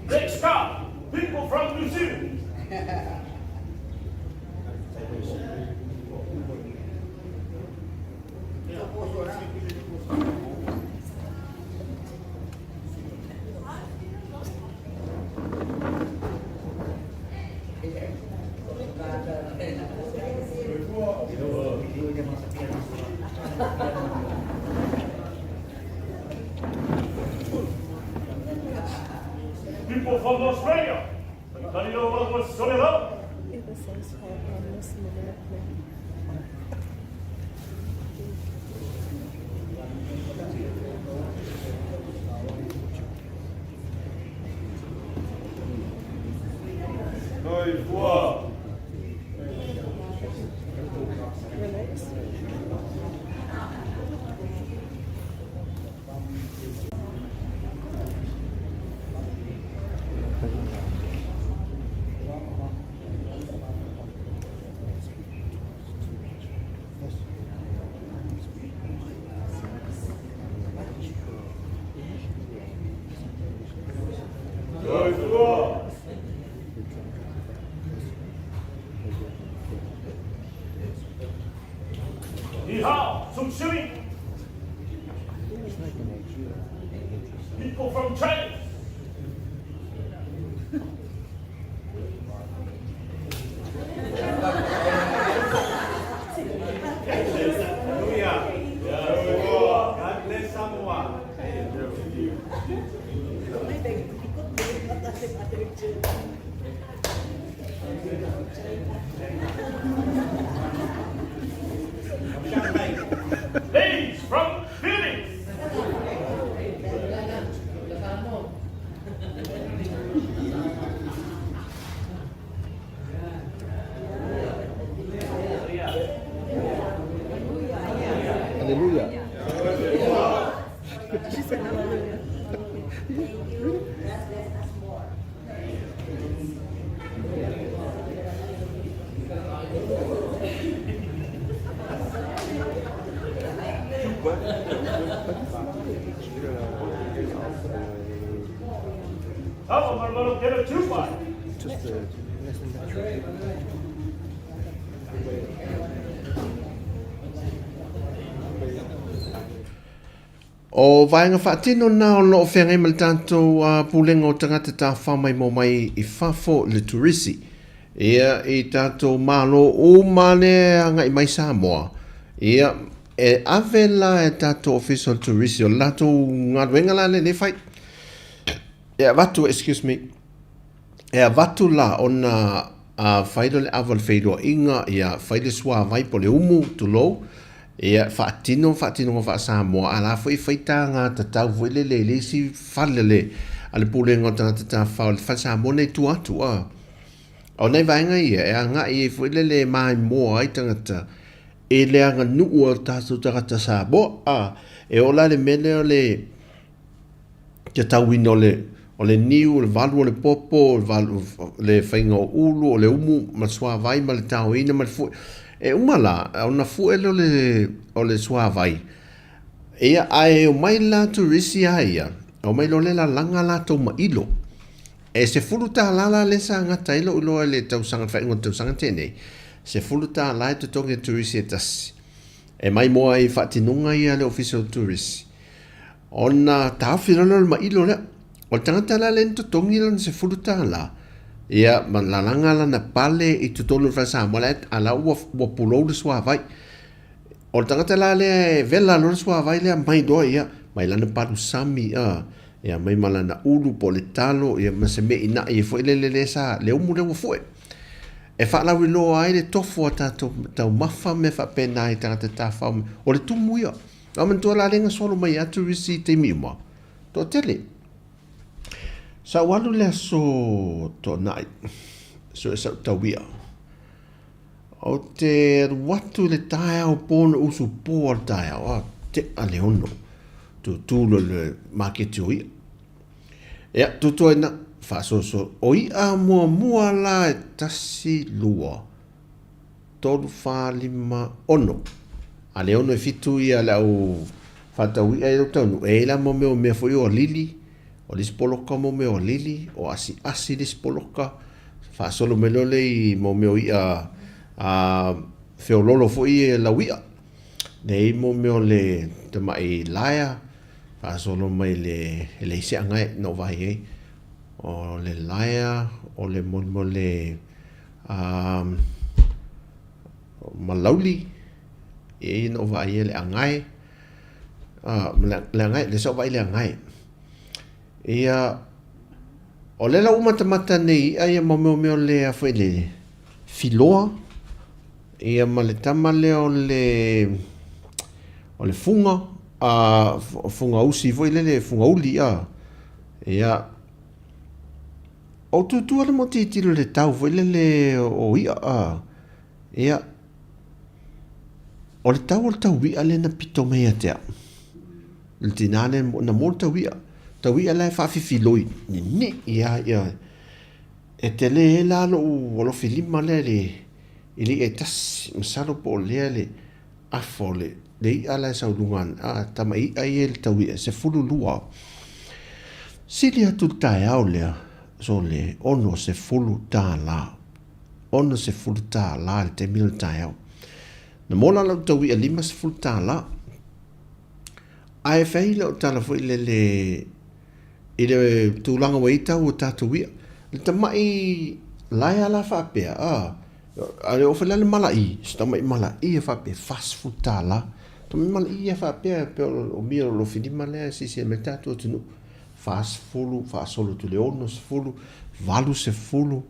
Next up, people from New Zealand. People from Australia. People from China. Ladies from Phoenix. Hallelujah. She said hallelujah. Thank you. God bless us more. O vaega faatino na o loo feagai ma le tatou Pulega o Tagata Tafao mai mo mai i fafo le turisi. Ia i tatou Malo uma lea agai mai Samoa. Ia e ave la e tatou Ofisa o le Turisi o le latou galuega la lea e fai. E avatu, excuse me, E avatu la ona a fai lea o le ava o le feiloaiga, ia fai le suavai po o le umu, tulou, ia faatino faatinoga faa-Samoa, a la foi e fai taga tatau foi lele i le isi fale a le a le Pulega o Tagata Tafafao, le Fale Samoa nei i tua atu, a. O nai vaega ia e agai ai foi lele e maimoa ai tagata i le aganuu a o tatou tagata Samoa, a. E oo la i le mea lea o le tatauina o le o le niu, o le valu o le popo, o le valu, le faiga o ulu, o le umu ma le suavai ma le taoina ma le fue. E uma la, ona fue lea o le, o le suavai. Ia, ae omai la turisi a ia, omai loa le lalaga latou mailo. E $10 la lea sa gata ai lou iloa i le tausaga, le faaiuga o le tausaga tenei, $10 e totogi e le turisi e tasi. E maimoa ai i faatinoga ia a le Ofisa o Turisi. Ona taofi loa lea o le mailo lea. O le tagata la lea na totogi lana $10, ia ma lalaga lana pale i totonu o le fale Samoa la a la ua ua pulou le suavai. O le tagata la lea e vela loa le suavai lea mai loa ia mai lana palusami a ia mai ma lana ulu po o le talo ia ma se mea inai ai foi lele lea sa le umu lea ua fue. E faalauiloa ai le tofu a tatou taumafa ma mea faapena i tagata tafao. O le tumu ia. A manatua la lea na solo mai atu isi taimi uma. Toatele. Sa ou alu le aso Toonai, sue sau tauia. Ou te alu atu i le taeao po na usu po a le taeao, a tea le 6. Tūtū loa i le maketi o i'a. Ia, tūtū ai na, faasoasoa. O i'a muamua la e 1, 2, 3, 4, 5, 6. A le 6 e 7 ia le au faatau i'a i lou taunuu, e i ai la mo mea o mea foi o alili, o le isi poloka mo mea o alili, o asiasi le isi poloka, faasolo mai loa lea i mo mea o i'a a feololo foi ia lau i'a. Lea i mo mea o le tamai laea, faasolo mai le, e leai se agae na ou vaai ai. O le laea, o le mo le malauli, e ia na ou vaai ai le agae, le agae, lea sa ou vaai i le agae. Ia, o lea la ua matamata nei i'a ia ma mea o mea o le a foi le filoa, ia ma le tama lea o le o le fuga, a fuga usi foi lele, fuga uli a. Ia, Ou tutu ale mo titilo le tau foi lele o i'a a. Ia, o le tau o le tau i'a lea na pito mai ia te au. Le tinā lea na mo le tau i'a. Tau i'a la e faafifiloi, nini'i lava ia. E tele ai la lou alofi lima lea i le, i le i'a e tasi. Masalo po o lea le afa o le, le i'a la e sau luga ane, a, tama i'a ia i le tau i'a, 12. Sili atu le taeao lea, sole, $60. $60 i le taimi o le taeao. Na mola lau tau i'a $50. Ae fai lau tala foi lele i le tulaga ua i ai tau o tatou i'a. Le tamai laea la faapea, a, a le oo foi la le mala'i, si tamai mala'i e faapea $40. Tamalii ia faapea pei o mia o Lofilima lea e silasila mai le tatou atunuu, 40 faasolo atu i le 60, 80,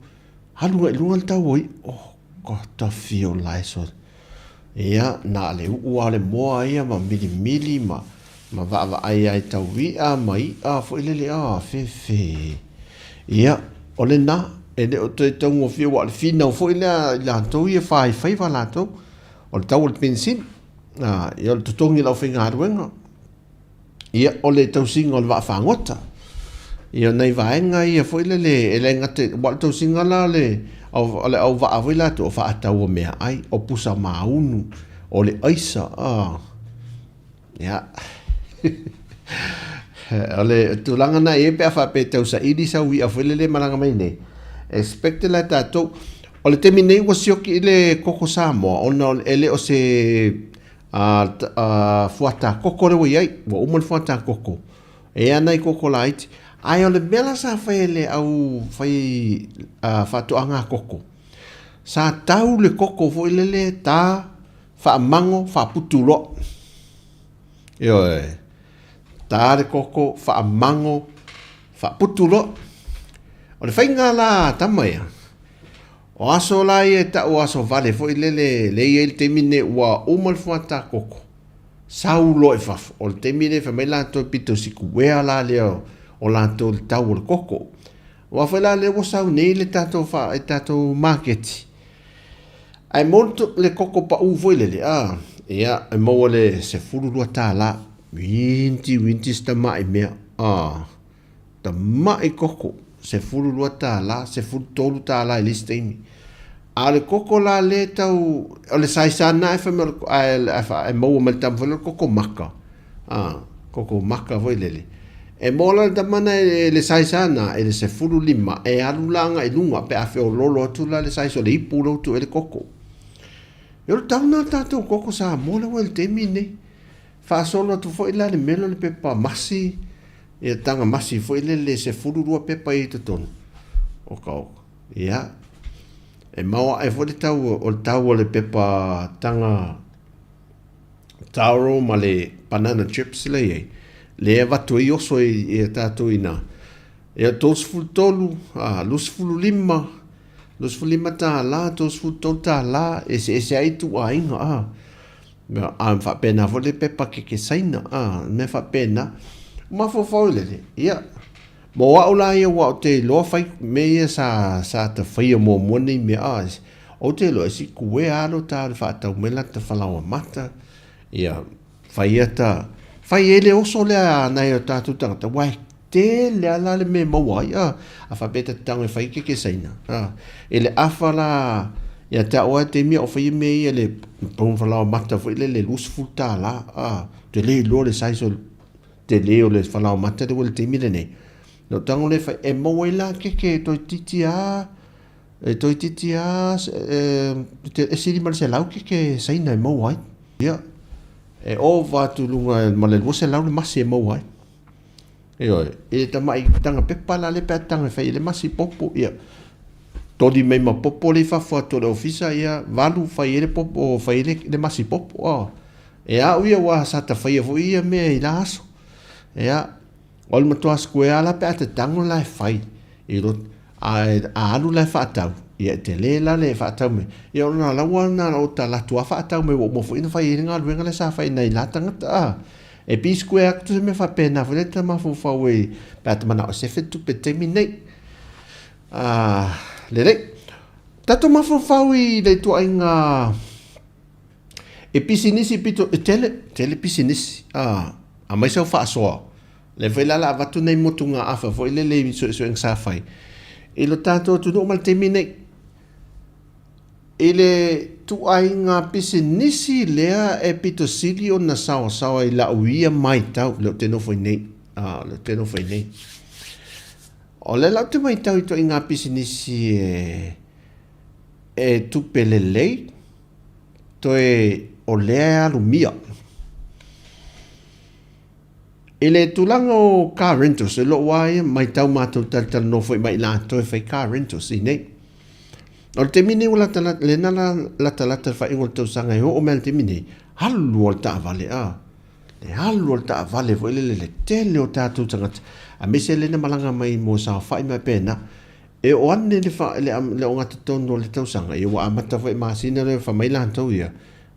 alu agai i luga le tau o i'a. Oh God, fio la e sole. Ia, na o le uu lava o le moa ia ma milimili ma ma vaavaai lava i tau i'a ma i'a foi lele, ah, fefe. Ia, o lena, e le o toe taugofie aua o le finau foi lea a i latou ia e faifaiva latou, o le tau o le penisini, a, ia o le totogi o le aufaigaluega, ia o le tausiga o le vaafagota. Ia o nai vaega ia foi lele e le gata aua o le tausiga la o le o le auvaa foi latou o faatau o meaai, o pusa maunu, o le aisa, a, ia o le tulaga na e i ai pe a faapea e tausaili sau i'a foi lele e malaga mai nei, expect la e tatou O le taimi nei ua sioki i le koko Samoa ona e le o se fuata koko lea ua i ai, ua uma le fuata koko. E i ai nai koko laiti. Ae o le mea la sa fai e le au fai faatoaga koko, sa tau le koko foi lele ta faamago faaputu loa. Ioe. Ta le koko faamago faaputu loa. O le faiga la a tama ia, o aso la ia e tau o aso vale foi lele lea e i ai le taimi lenei ua uma le fuata koko, sau loa i fafo. O le taimi lea fai mai latou e pito sikuea la lea o latou i le tau o le koko. Aua foi la lea ua sau nei le tatou fa, i tatou maketi, ae maua le koko pau foi lele, a, ia, e maua le $12. Uiti uiti si tamai mea, a. Tamai koko, $12, $13 i le isi taimi. A o le koko la lea e tau, o le saisa lena e fai mai ae maua mai le tama foi lea o le koko maka, a, koko maka foi lele. E maua la le tama lena i le saisa lena i le 15 e alu la agai i luga pe a feoloolo atu la le size o le ipu lea ua tuu i ai le koko. Ia o le tau lena o le tatou koko Samoa lea ua i le taimi lenei. Faasolo atu foi la le mea lea o le pepa masi, ia taga masi foi lele e 12 pepa i totonu. Oka oka. Ia. E maoae foi le tau o le tau o le pepa taga taro ma le banana chips lea i ai. Lea e avatu ai oso i a tatou i ina. Ia 33, a, 25, 25 tala, 33 tala, e eseese ai ituaiga, a. A faapena foi le pepa keke Saina, a, mea faapena. Mafaufau i lele, ia, mo au la ia aua ou te iloa fai mea ia sa, sa ta faia muamua nei mea, a, ou te iloa e sikuea lava lo ta le faatau mai la ta falaoa mata, ia, Fai ata, fai ai le oso lea a nai o tatou tagata, aua e tele lava la le mea e maua ai, a, a faapea ta te tago e fai keke Saina, a, i le afa la ia te au lava i taimi a o faia mea ia le brown falaoa mata foi lele $20, a, ou te le iloa le size o le tele o le falaoa mata lea ua i le taimi lenei. Na ou tago lea e fai, e maua ai la keke toeitiiti lava, e toeitiiti lava e sili ma le 100 keke Saina e maua ai. Ia, e ova atu i luga ma le 200 le masi e maua ai. Ioe, i le tamai taga pepa la lea pe a taga e fai ai le masi popo, ia, toli mai ma popo lea i fafo atu o le ofisa, ia, valu fai ai le popo, fai ai le masi popo, a. E au ia aua sa ta faia foi ia mea i la aso. Ia, O le matua square la pe a te tago la e fai i roto a a alu la e faatau ia e tele la le faatau mai ia ona laua na o ta latou a faatau mai ua uma foi ona fai ai le galuega lea sa fai nai la tagata a e pi square atu se mea faapena foi lea ta mafaufau ai pe a ta manao e sefe tupe i le taimi nei a lelei tatou mafaufau i le ituaiga E pisinisi pito, e tele, tele pisinisi, a, aumai sau faasoa. Lea foi la o le a avatu nai motugaafa foi lele i suesuega sa fai i lo tatou atunuu ma le taimi nei. I le ituaiga pisinisi lea e pito sili ona saoasaoa i lau ia matau, lea ou te nofo ai nei, a, lea ou te nofo ai nei. O lea la ou te matau i ituaiga pisinisi e, e tupe lelei, Toe o lea e alumia. I le tulaga o car rentals, i lou lava ia matau matou talatalanoa foi ma i latou e fai car rentals i nei. O le taimi nei ua latalata, lena la latalata le faaiuga o le tausaga e oo mai i le taimi nei, alu lava le taavale, a. Le alu o le taavale foi lele le tele o tatou tagata, aemaise lea na malaga mai mo saofai ma faapena. E oo ane le fa, le, le ogatotonu o le tausaga, ia ua amata foi masina lea fai mai latou ia,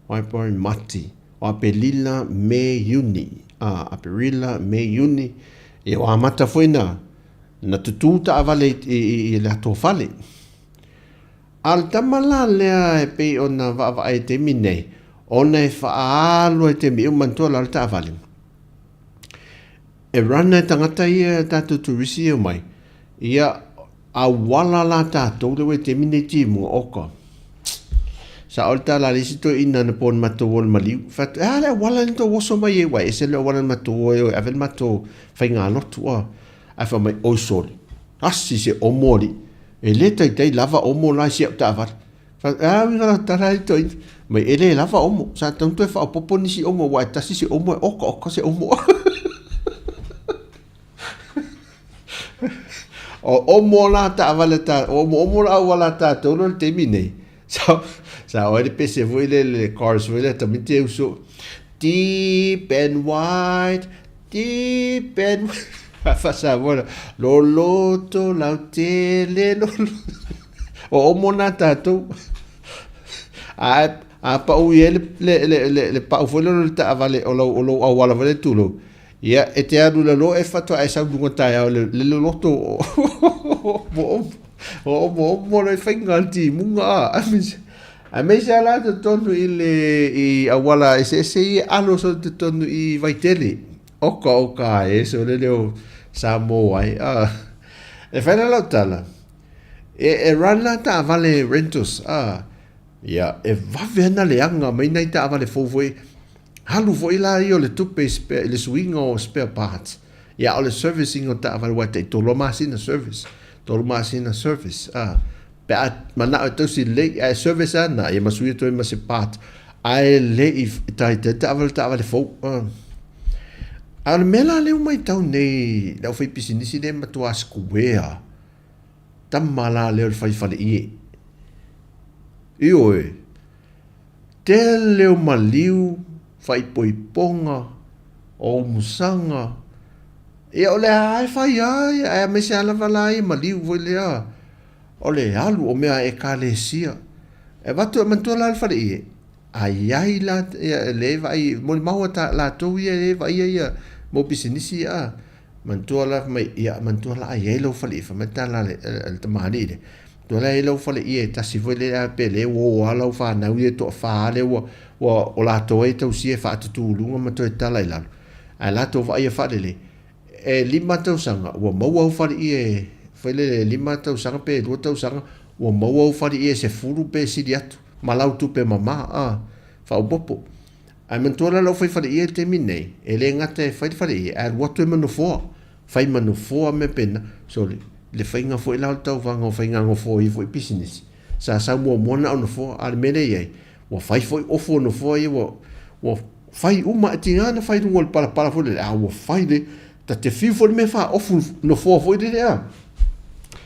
February, Mati, o Aperila, Me, Iuni, a, Aperila, Me, Iuni, ia ua amata foi na, na tutū taavale i, i, i, i le atoafale. A o le tama la lea e pei ona vaavaai i le taimi nei, ona e faaalu ai i taimi uma manatua la o le taavale. E run e tagata ia tatou turisi ia omai, ia auala la tatou lea ua i le taimi nei timuga, oka. Sa o le tala a le isi toeaina anapo na matou o i le maliu, fai atu, e a le auala lea na tou oso mai ai, ua ese le auala na matou o ai e ave le matou faigalotu a. Ae fai mai, oi sole, asi se omo alii. E le taitai lava omo la i si au taavale. Fai atu, a uiga la tala ai toeaina. Mai e le lava omo, sa tatau ona toe faaopoopo nisi omo aua e tasi se omo e oka oka se omo. O omo la taavale ta, o omo omo la auala a tatou loa i le taimi nei. Sa, sa o ai le pese foi le, le chorus foi le tamaiti e uso. Deep and wide, deep and Faa-Samoa la, loloto lautele, loloto. O omo nā tātou. A, a pau i ai le, le, le, le, le pau foi lea o le taavale o lau, o lou auala foi lea tulou. Ia, e te alu i lalo e faatoa e sau i luga taeao le, le loloto o omo omo, o omo omo le faiga o le timuga a. Aemaise lava la totonu i le i auala eseese ia alo solo totonu i Vaitele. Oka oka e sole leo Samoa ai. Ah. E whai la lau tala. E, e run la taavale rentals. Ah. Ia, e vave ana le anga mai nai taavale fou foi. Alu foi la ia o le tupe i, spare, i le suiga o spare parts. Ia, o le servicing o taavale ua tai tolu masina service. Tolu masina service. Ah. Pe a manao e tausi lelei, ae service ana, ia ma sui atu ai ma se part. Ae le i taitai taavale taavale fou. Ah. A o le mea la lea ua matau nei le aufaipisinisi lea e matua sikuea, tama la lea o le fai faleie. Ioe, tele o maliu, faaipoipoga, o umusaga, ia o lea lava e fai lava ia, ae aemaise lava lava la ia maliu foi lea, o le alu o mea a ekalesia. E avatu e manatua la le faleie, A i ai la, ia, lea e vaai, molimau a ta, latou ia e vaaia ia mau pisinisi ia, a. Manatua la, fai mai, ia, manatua la a i ai lau faleie, fai mai le tala a le, a le tamalii lea, manatua la e i ai lau faleie e tasi foi lea pe lea ua o lava lau fanau ia e toafa lea ua, ua, o latou ai e tausia e faatutu i luga ma toe tala i lalo, ae latou vaaia faalelei, E lima tausaga ua maua au faleie foi lele e lima tausaga pe lua tausaga ua maua au faleie 10 pe sili atu ma lau tupe mama a faaopoopo. Ae manatua la lau fai faleie i le taimi lenei e le gata e fai le faleie ae alu atu e ma nofoa, fai ma nofoa mea pena. So le faiga foi la o le tauvaga o faiga nofoa i ia foi pisinisi sa sau muamua na o nofoa a o le mea lea e i ai Ua fai foi ofu o nofoa ia ua, ua fai uma, e tiga na fai i luga o le palapala foi lele, a ua fai le, ta te fiu foi le mea faaofu nofoa foi lele a.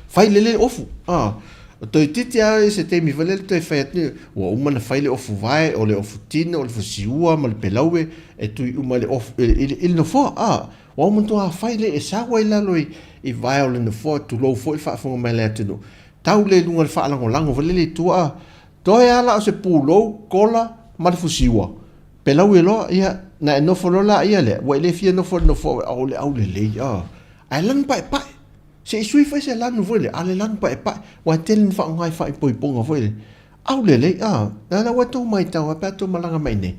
Fai lele le ofu, a. O toeitiiti lava i se taimi foi lele toe fai atu nei, ua uma na fai le ofu vae, o le ofu tino, o le fusiua ma le pelaue, e tui uma i le ofu, i le, i le nofoa, a. Ua uma matua fai le, e sau ai lalo i, i vae o le nofoa, tulou foi le faafofoga mai a le atunuu. Tau lea i luga o le faalagolago foi lele i tua, a. Toe a la o se pulou, kola, ma le fusiua. Pelau e loa, ia, na e nofo loa laia lea, ua e le fia nofo i le nofoa, o le aulelei, a. Ae lanu paepae. Se i sui foi se lanu foi lea, a le lanu paepae, ua e tele na faaaoga i faaipoipoga foi lea. Aulelei, a. Na la ua tou maitau a pe a tou malaga mai nei.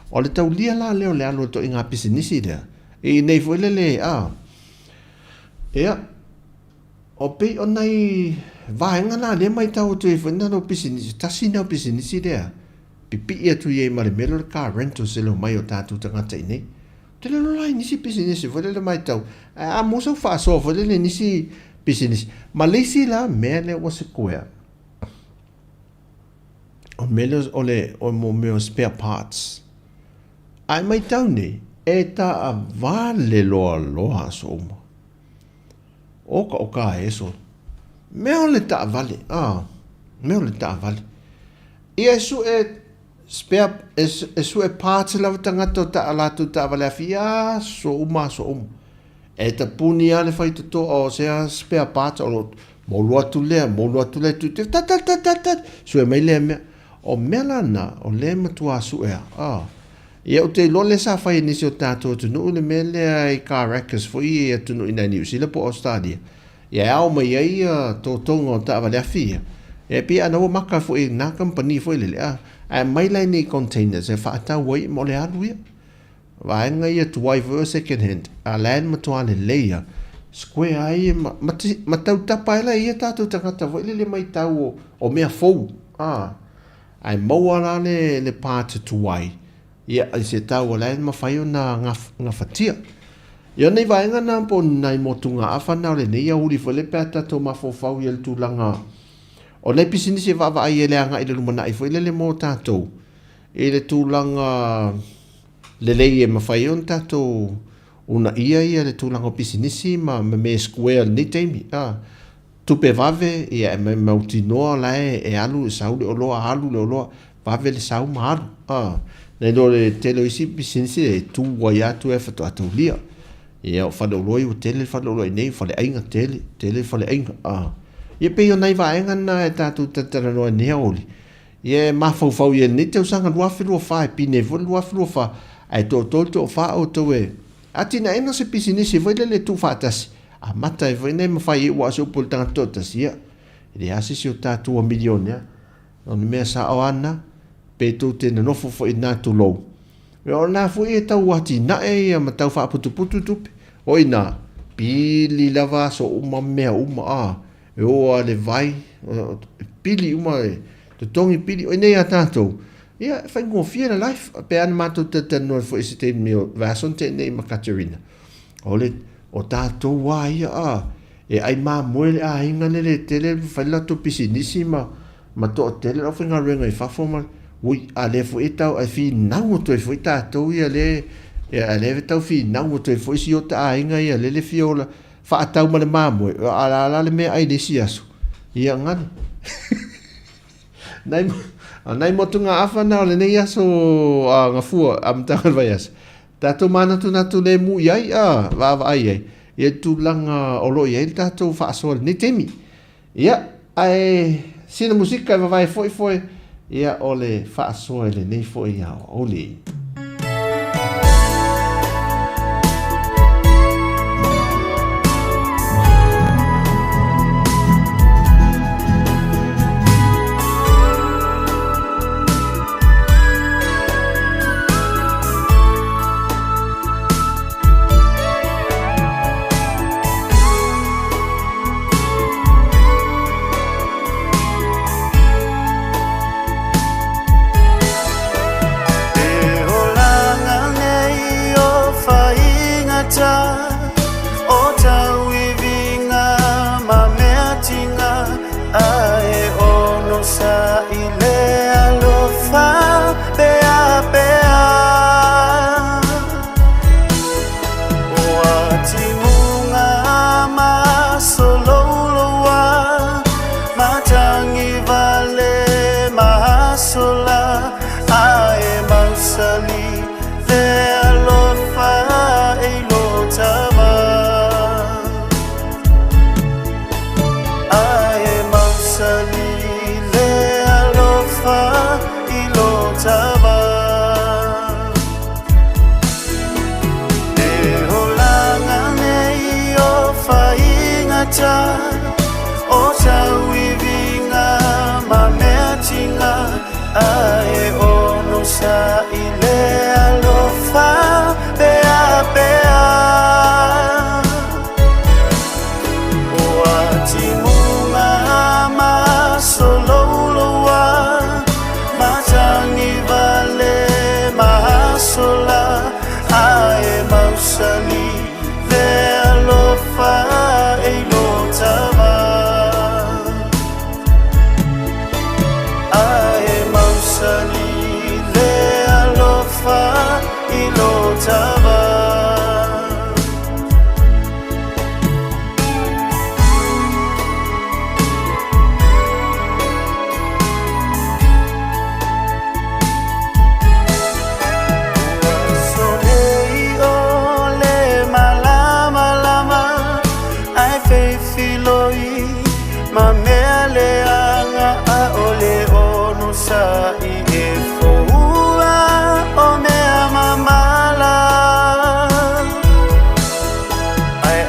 O le taulia la lea o le alu o le toaiga pisinisi lea, i inei foi lele, a. Ia. O pei o nai vaega na lea maitau atu ai foi na lou pisinisi, tasi na o pisinisi lea, pipii atu i ai ma le mea lea o le car rentals i le omai o tatou tagata i nei. Ou te le iloa la i nisi pisinisi foi lele maitau, ae a maua sau faasoa foi lele i nisi pisinisi. Ma le isi la mea lea ua sikuea, o le mea lea o le o mo mea o spare parts. Ae maitau nei, e taavale loaloa aso uma. Oka o ka eso. Mea o le taavale, a. Mea o le taavale. Ia e sue spare, e sue parts lava tagata o ta latou taavale afi i aso uma aso uma. E tapuni lava le faitotoa o sea spare parts o lo o moulu atu lea, moulu atu lea, tu, tat, tat, tat, tat, tat, sue mai lea mea. O mea la na, o lea e matua sue a. Ah. Ia ou te iloa lea sa fai e nisi o tatou atunuu le mea lea i car wreckers foi i atunuu i nai Niu Sila po o Australia. Ia e ao mai ai ia totoga o taavale afi ia. Ia e pei ana ua maka foi i na kamupani foi lele a ae aumai la i nei containers e faatau ai mo le alu ia. Vaega ia tuai foi o second hand a la e matua lelei ia square ai ma, ma, ma tau tapa ai la ia tatou tagata foi lele maitau o, o mea fou. A ae maua la le, le part tuai Ia, i se tau o la e mafai ona gafatia. Ia, o nei vaega na po o nai motugaafa na o lenei auli foi lea pe a tatou mafaufau i le tulaga o nai pisinisi e vaavaai ai le agai i le lumanai foi lele mo tatou i le tulaga lelei e mafai ai ona tatou uunaia ia le tulaga o pisinisi ma mea e square i lenei taimi. Tupe vave, ia e mautinoa la e alu, e sau le oloa, alu le oloa, vave le sau ma alu. A, nai lo le tele o isi pisinisi e tu ai atu e faatoa taulia. Ia o faleoloa ua tele le faleoloa i nei, faleaiga tele, tele faleaiga. A, ia pei o nai vaega na e tatou talatalanoa ai nei aoauli. Ia e mafaufau i ai lenei tausaga 2024 e pine ai foi le 2024, ae toatolu toafa outou e Atinaeina se pisinisi foi lele e tuufaatasi, amata ai foi nei ma fai ai ua o se upu a le tagata toatasi, ia, e leai lava se isi o tatou ua milionea. O le mea sao lava lena, pe tou te nonofo foi i lena tulou, ia o lena foi e tau atinae ia ma tau faaputuputu tupe. O i ina, pili lava aso uma mea uma, a, e oo lava i le vai, e pili uma, e totogi pili. O i inei ia tatou, Ia, e faigofie le life. Pe a na matou talatalanoa foi i se taimi o vaiaso na tea nei ma Katerina. O le, o tatou lava ia, a, e ai mamoe le aiga lele e tele fai le latou pisinisi ma, ma toatele le aufaigaluega i fafo ma, ui, a lea foi e tau, e finau atu ai foi tatou ia le, ia, a lea e tau finau atu ai foi si ota aiga ia lele fia ola, faatau ma le mamoe, a o le a la le meaai i le isi aso? Ia, gane. Nai, nai motugaafa na o lenei aso a Gafua amataga o le vaiaso. Tatou manatunatu lemu i ai, a, vaavaai ai, ia tulaga o lo o i ai le tatou faasoa i lenei taimi. Ia, ae sina musika e vavae foi foe, ia o le faasoa i lenei foi aoauli.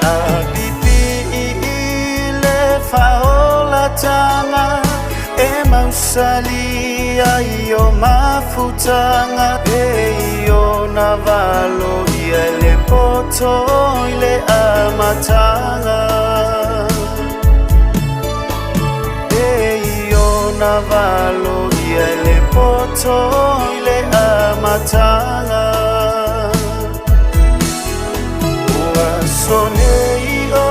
a pipii i le faaolataga e mausali ai o mafutaga e i ona valo ia i le poto i le amataga e i ona valo ia i le poto i le amataga Ua aso nei o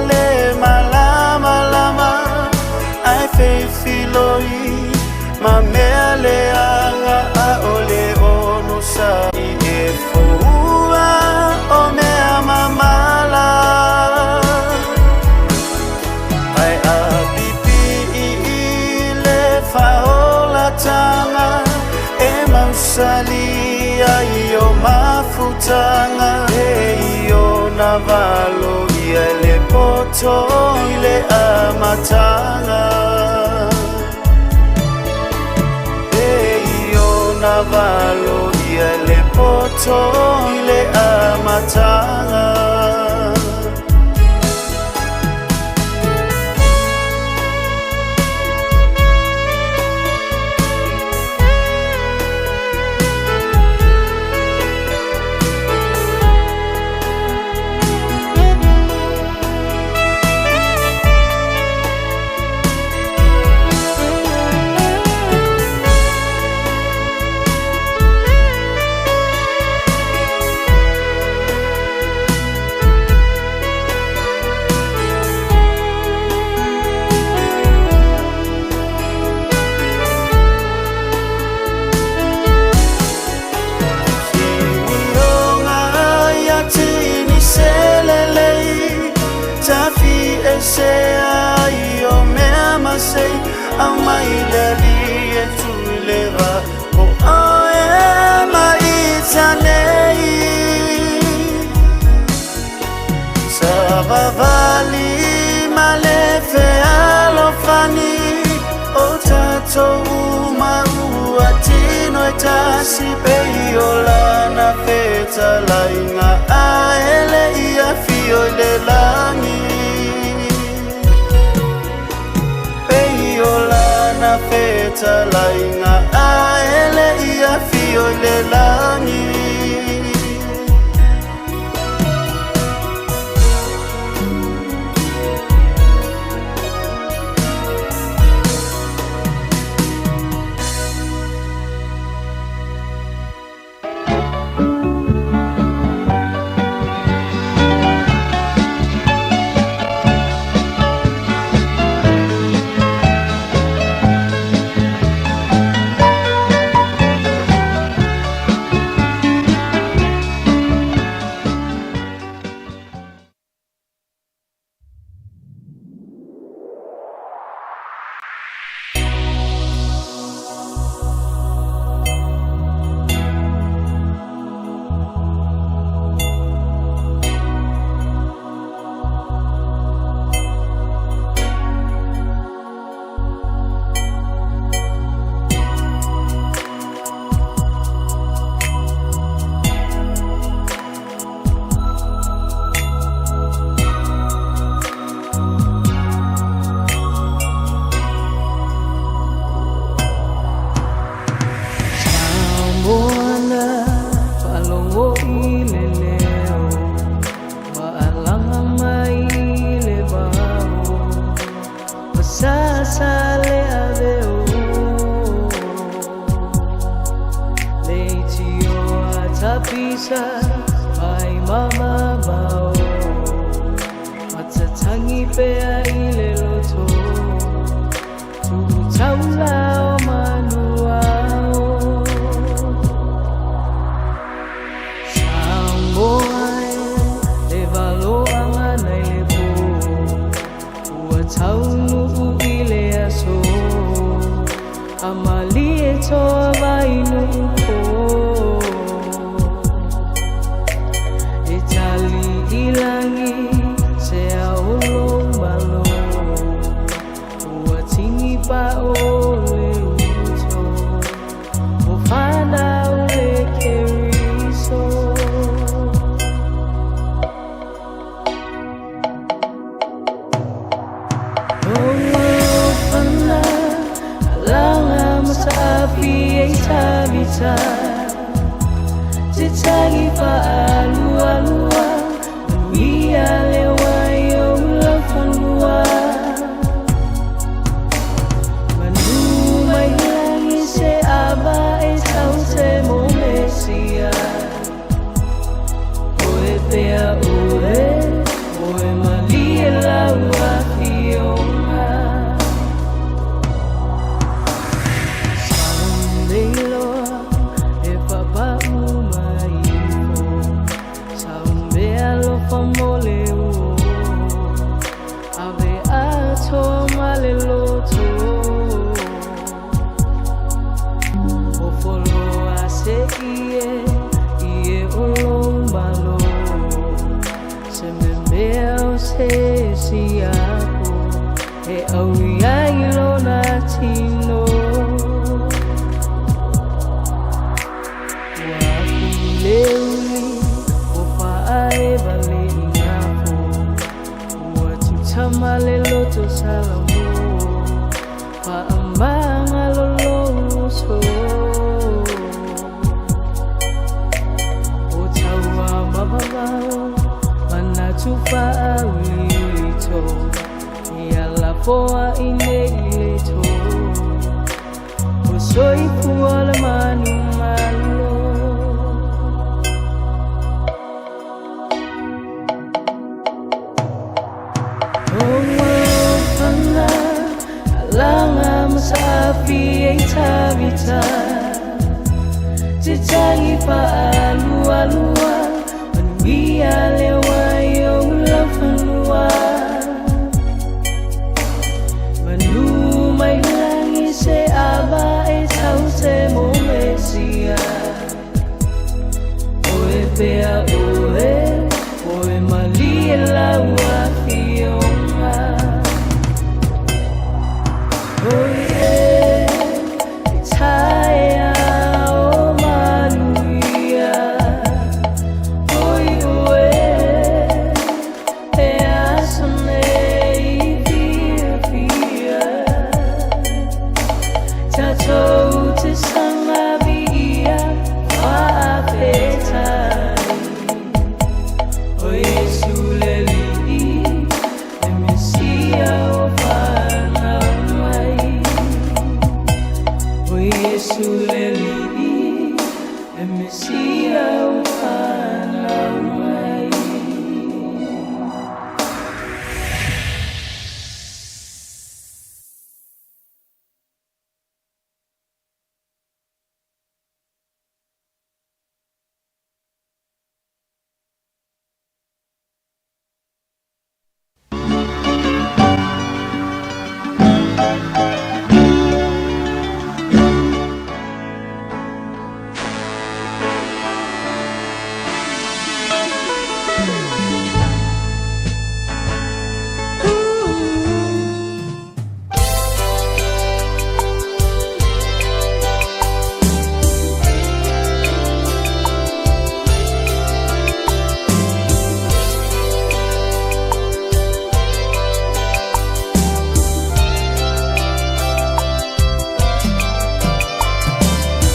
le malamalama ae feifiloi ma mea leaga ʻaʻole onosai e foua o mea mamala Ae a pipii i le faaolataga e mausali ai o mafutaga e i ona valo ia i le poto i le amataga E i ona valo ia i le poto i le amataga. Finioga ia tini selelei Tafi ese ai o mea masei Aumai le alii e tui le va O oe ma ita nei Savavali ma le fealofani O tatou uma ua tino e tasi Pei o lana fetalaiga ae le i afio i le lagi Pei o lana fetalaiga ae le i afio i le lagi. tavita Te tagi faalualua Manuia le wai o laufanua Manu mai lagi se ava e tau te mo Mesia Oe pea oe, oe malie lau afioga. Saoleiloa e papau mai ifo, Saomealofa mo le uo, Ave atoa ma le loto. O foloa se ie, ie o lou malo, Se memea o se siapo, E aui ai lona tino. Ua afu le uli, o faaeva le igafo, Ua tutama le loto salamo, Faamagalo lou uso. O taua ma vavao, manatu faauliulito, Ia lafoai nei le to, O soifua le manumalo. O alofaga alaga ma saafi e tavita Te tagi faalualua Manuia le wai o laufanua Manu mai lagi se ava e tau te mo Mesia Oe pea oe, oe malie lau afioga. Oi e, e taea o manuia. Oi oe, e aso nei fiafia. Tatou te saga viia faafetai. O Iesu le Alii, le Mesia ua fanau mai. O Iesu le Alii, le Mesia ua fanau mai.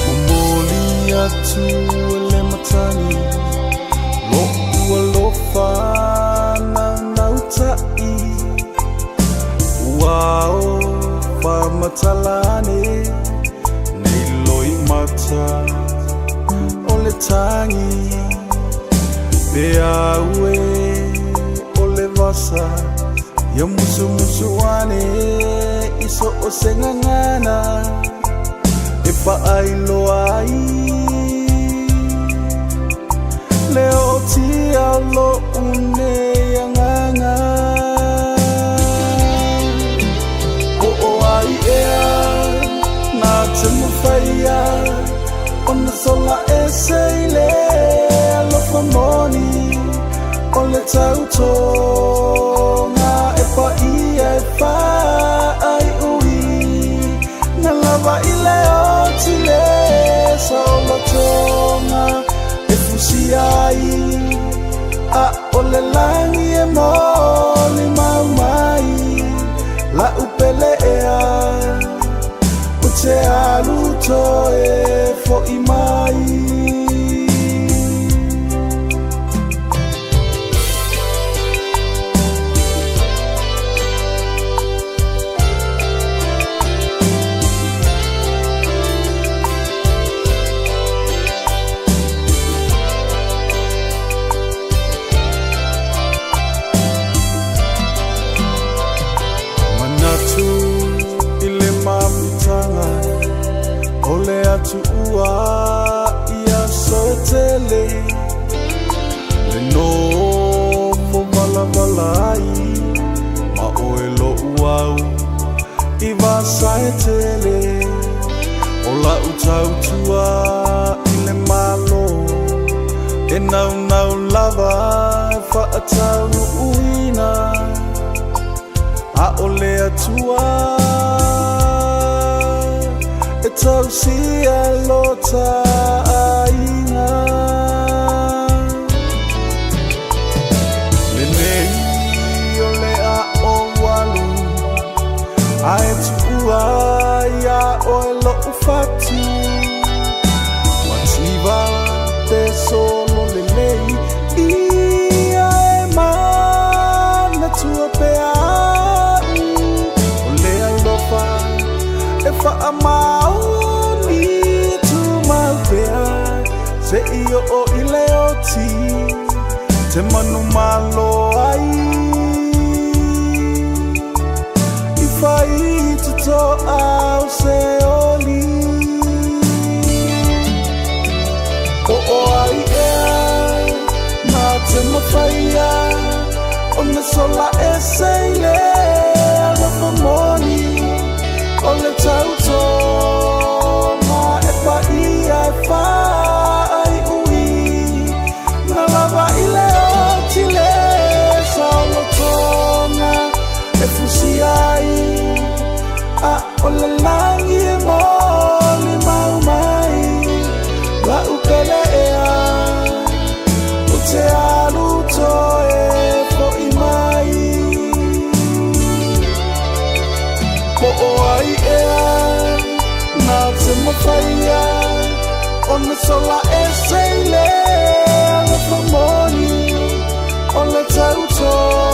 Momoli atu e le matagi lo'u alofa naunautai Ua ao faamatala ane nei loimata o le tagi Pe au e o le vasa ia musumusu ane i so o se gagana e faailoa ai le ootia o lo'u nei agaga. Po o ai ea na te mafaia ona sola ese i le alofa moni o le tautoga e paia e faaiui na lava i le oti le saolotoga e fusia ai a o le lagi e molimau mai la'u pele ea o te alu toe fo'i mai. tuua i aso e tele Le nofo valavala ai ma oe loʻu au i vasa e tele O la'u tautua i le Malo e naunau lava e fa'ataunu'uina A o le Atua e tausia lo ta'aiga. Lenei o le a ou alu ae tuua iā oe loʻu fatu Mativa pe solo lelei ia e manatua pea a'u O le alofa e faamaoni e tumau pea seʻi oo i le oti te manumalo ai i faitotoa o se oli Po o ai ea na te mafaia ona sola ese i le alofa moni O le tautoga e paia e faaiui Na lava i le oti le saolotoga e fusia ai A o le lagi e molimau mai La'u pele ea ou te alu toe fo'i mai Po o ai ea na te mafaia ona sola ese i le alofa moni O le tautoga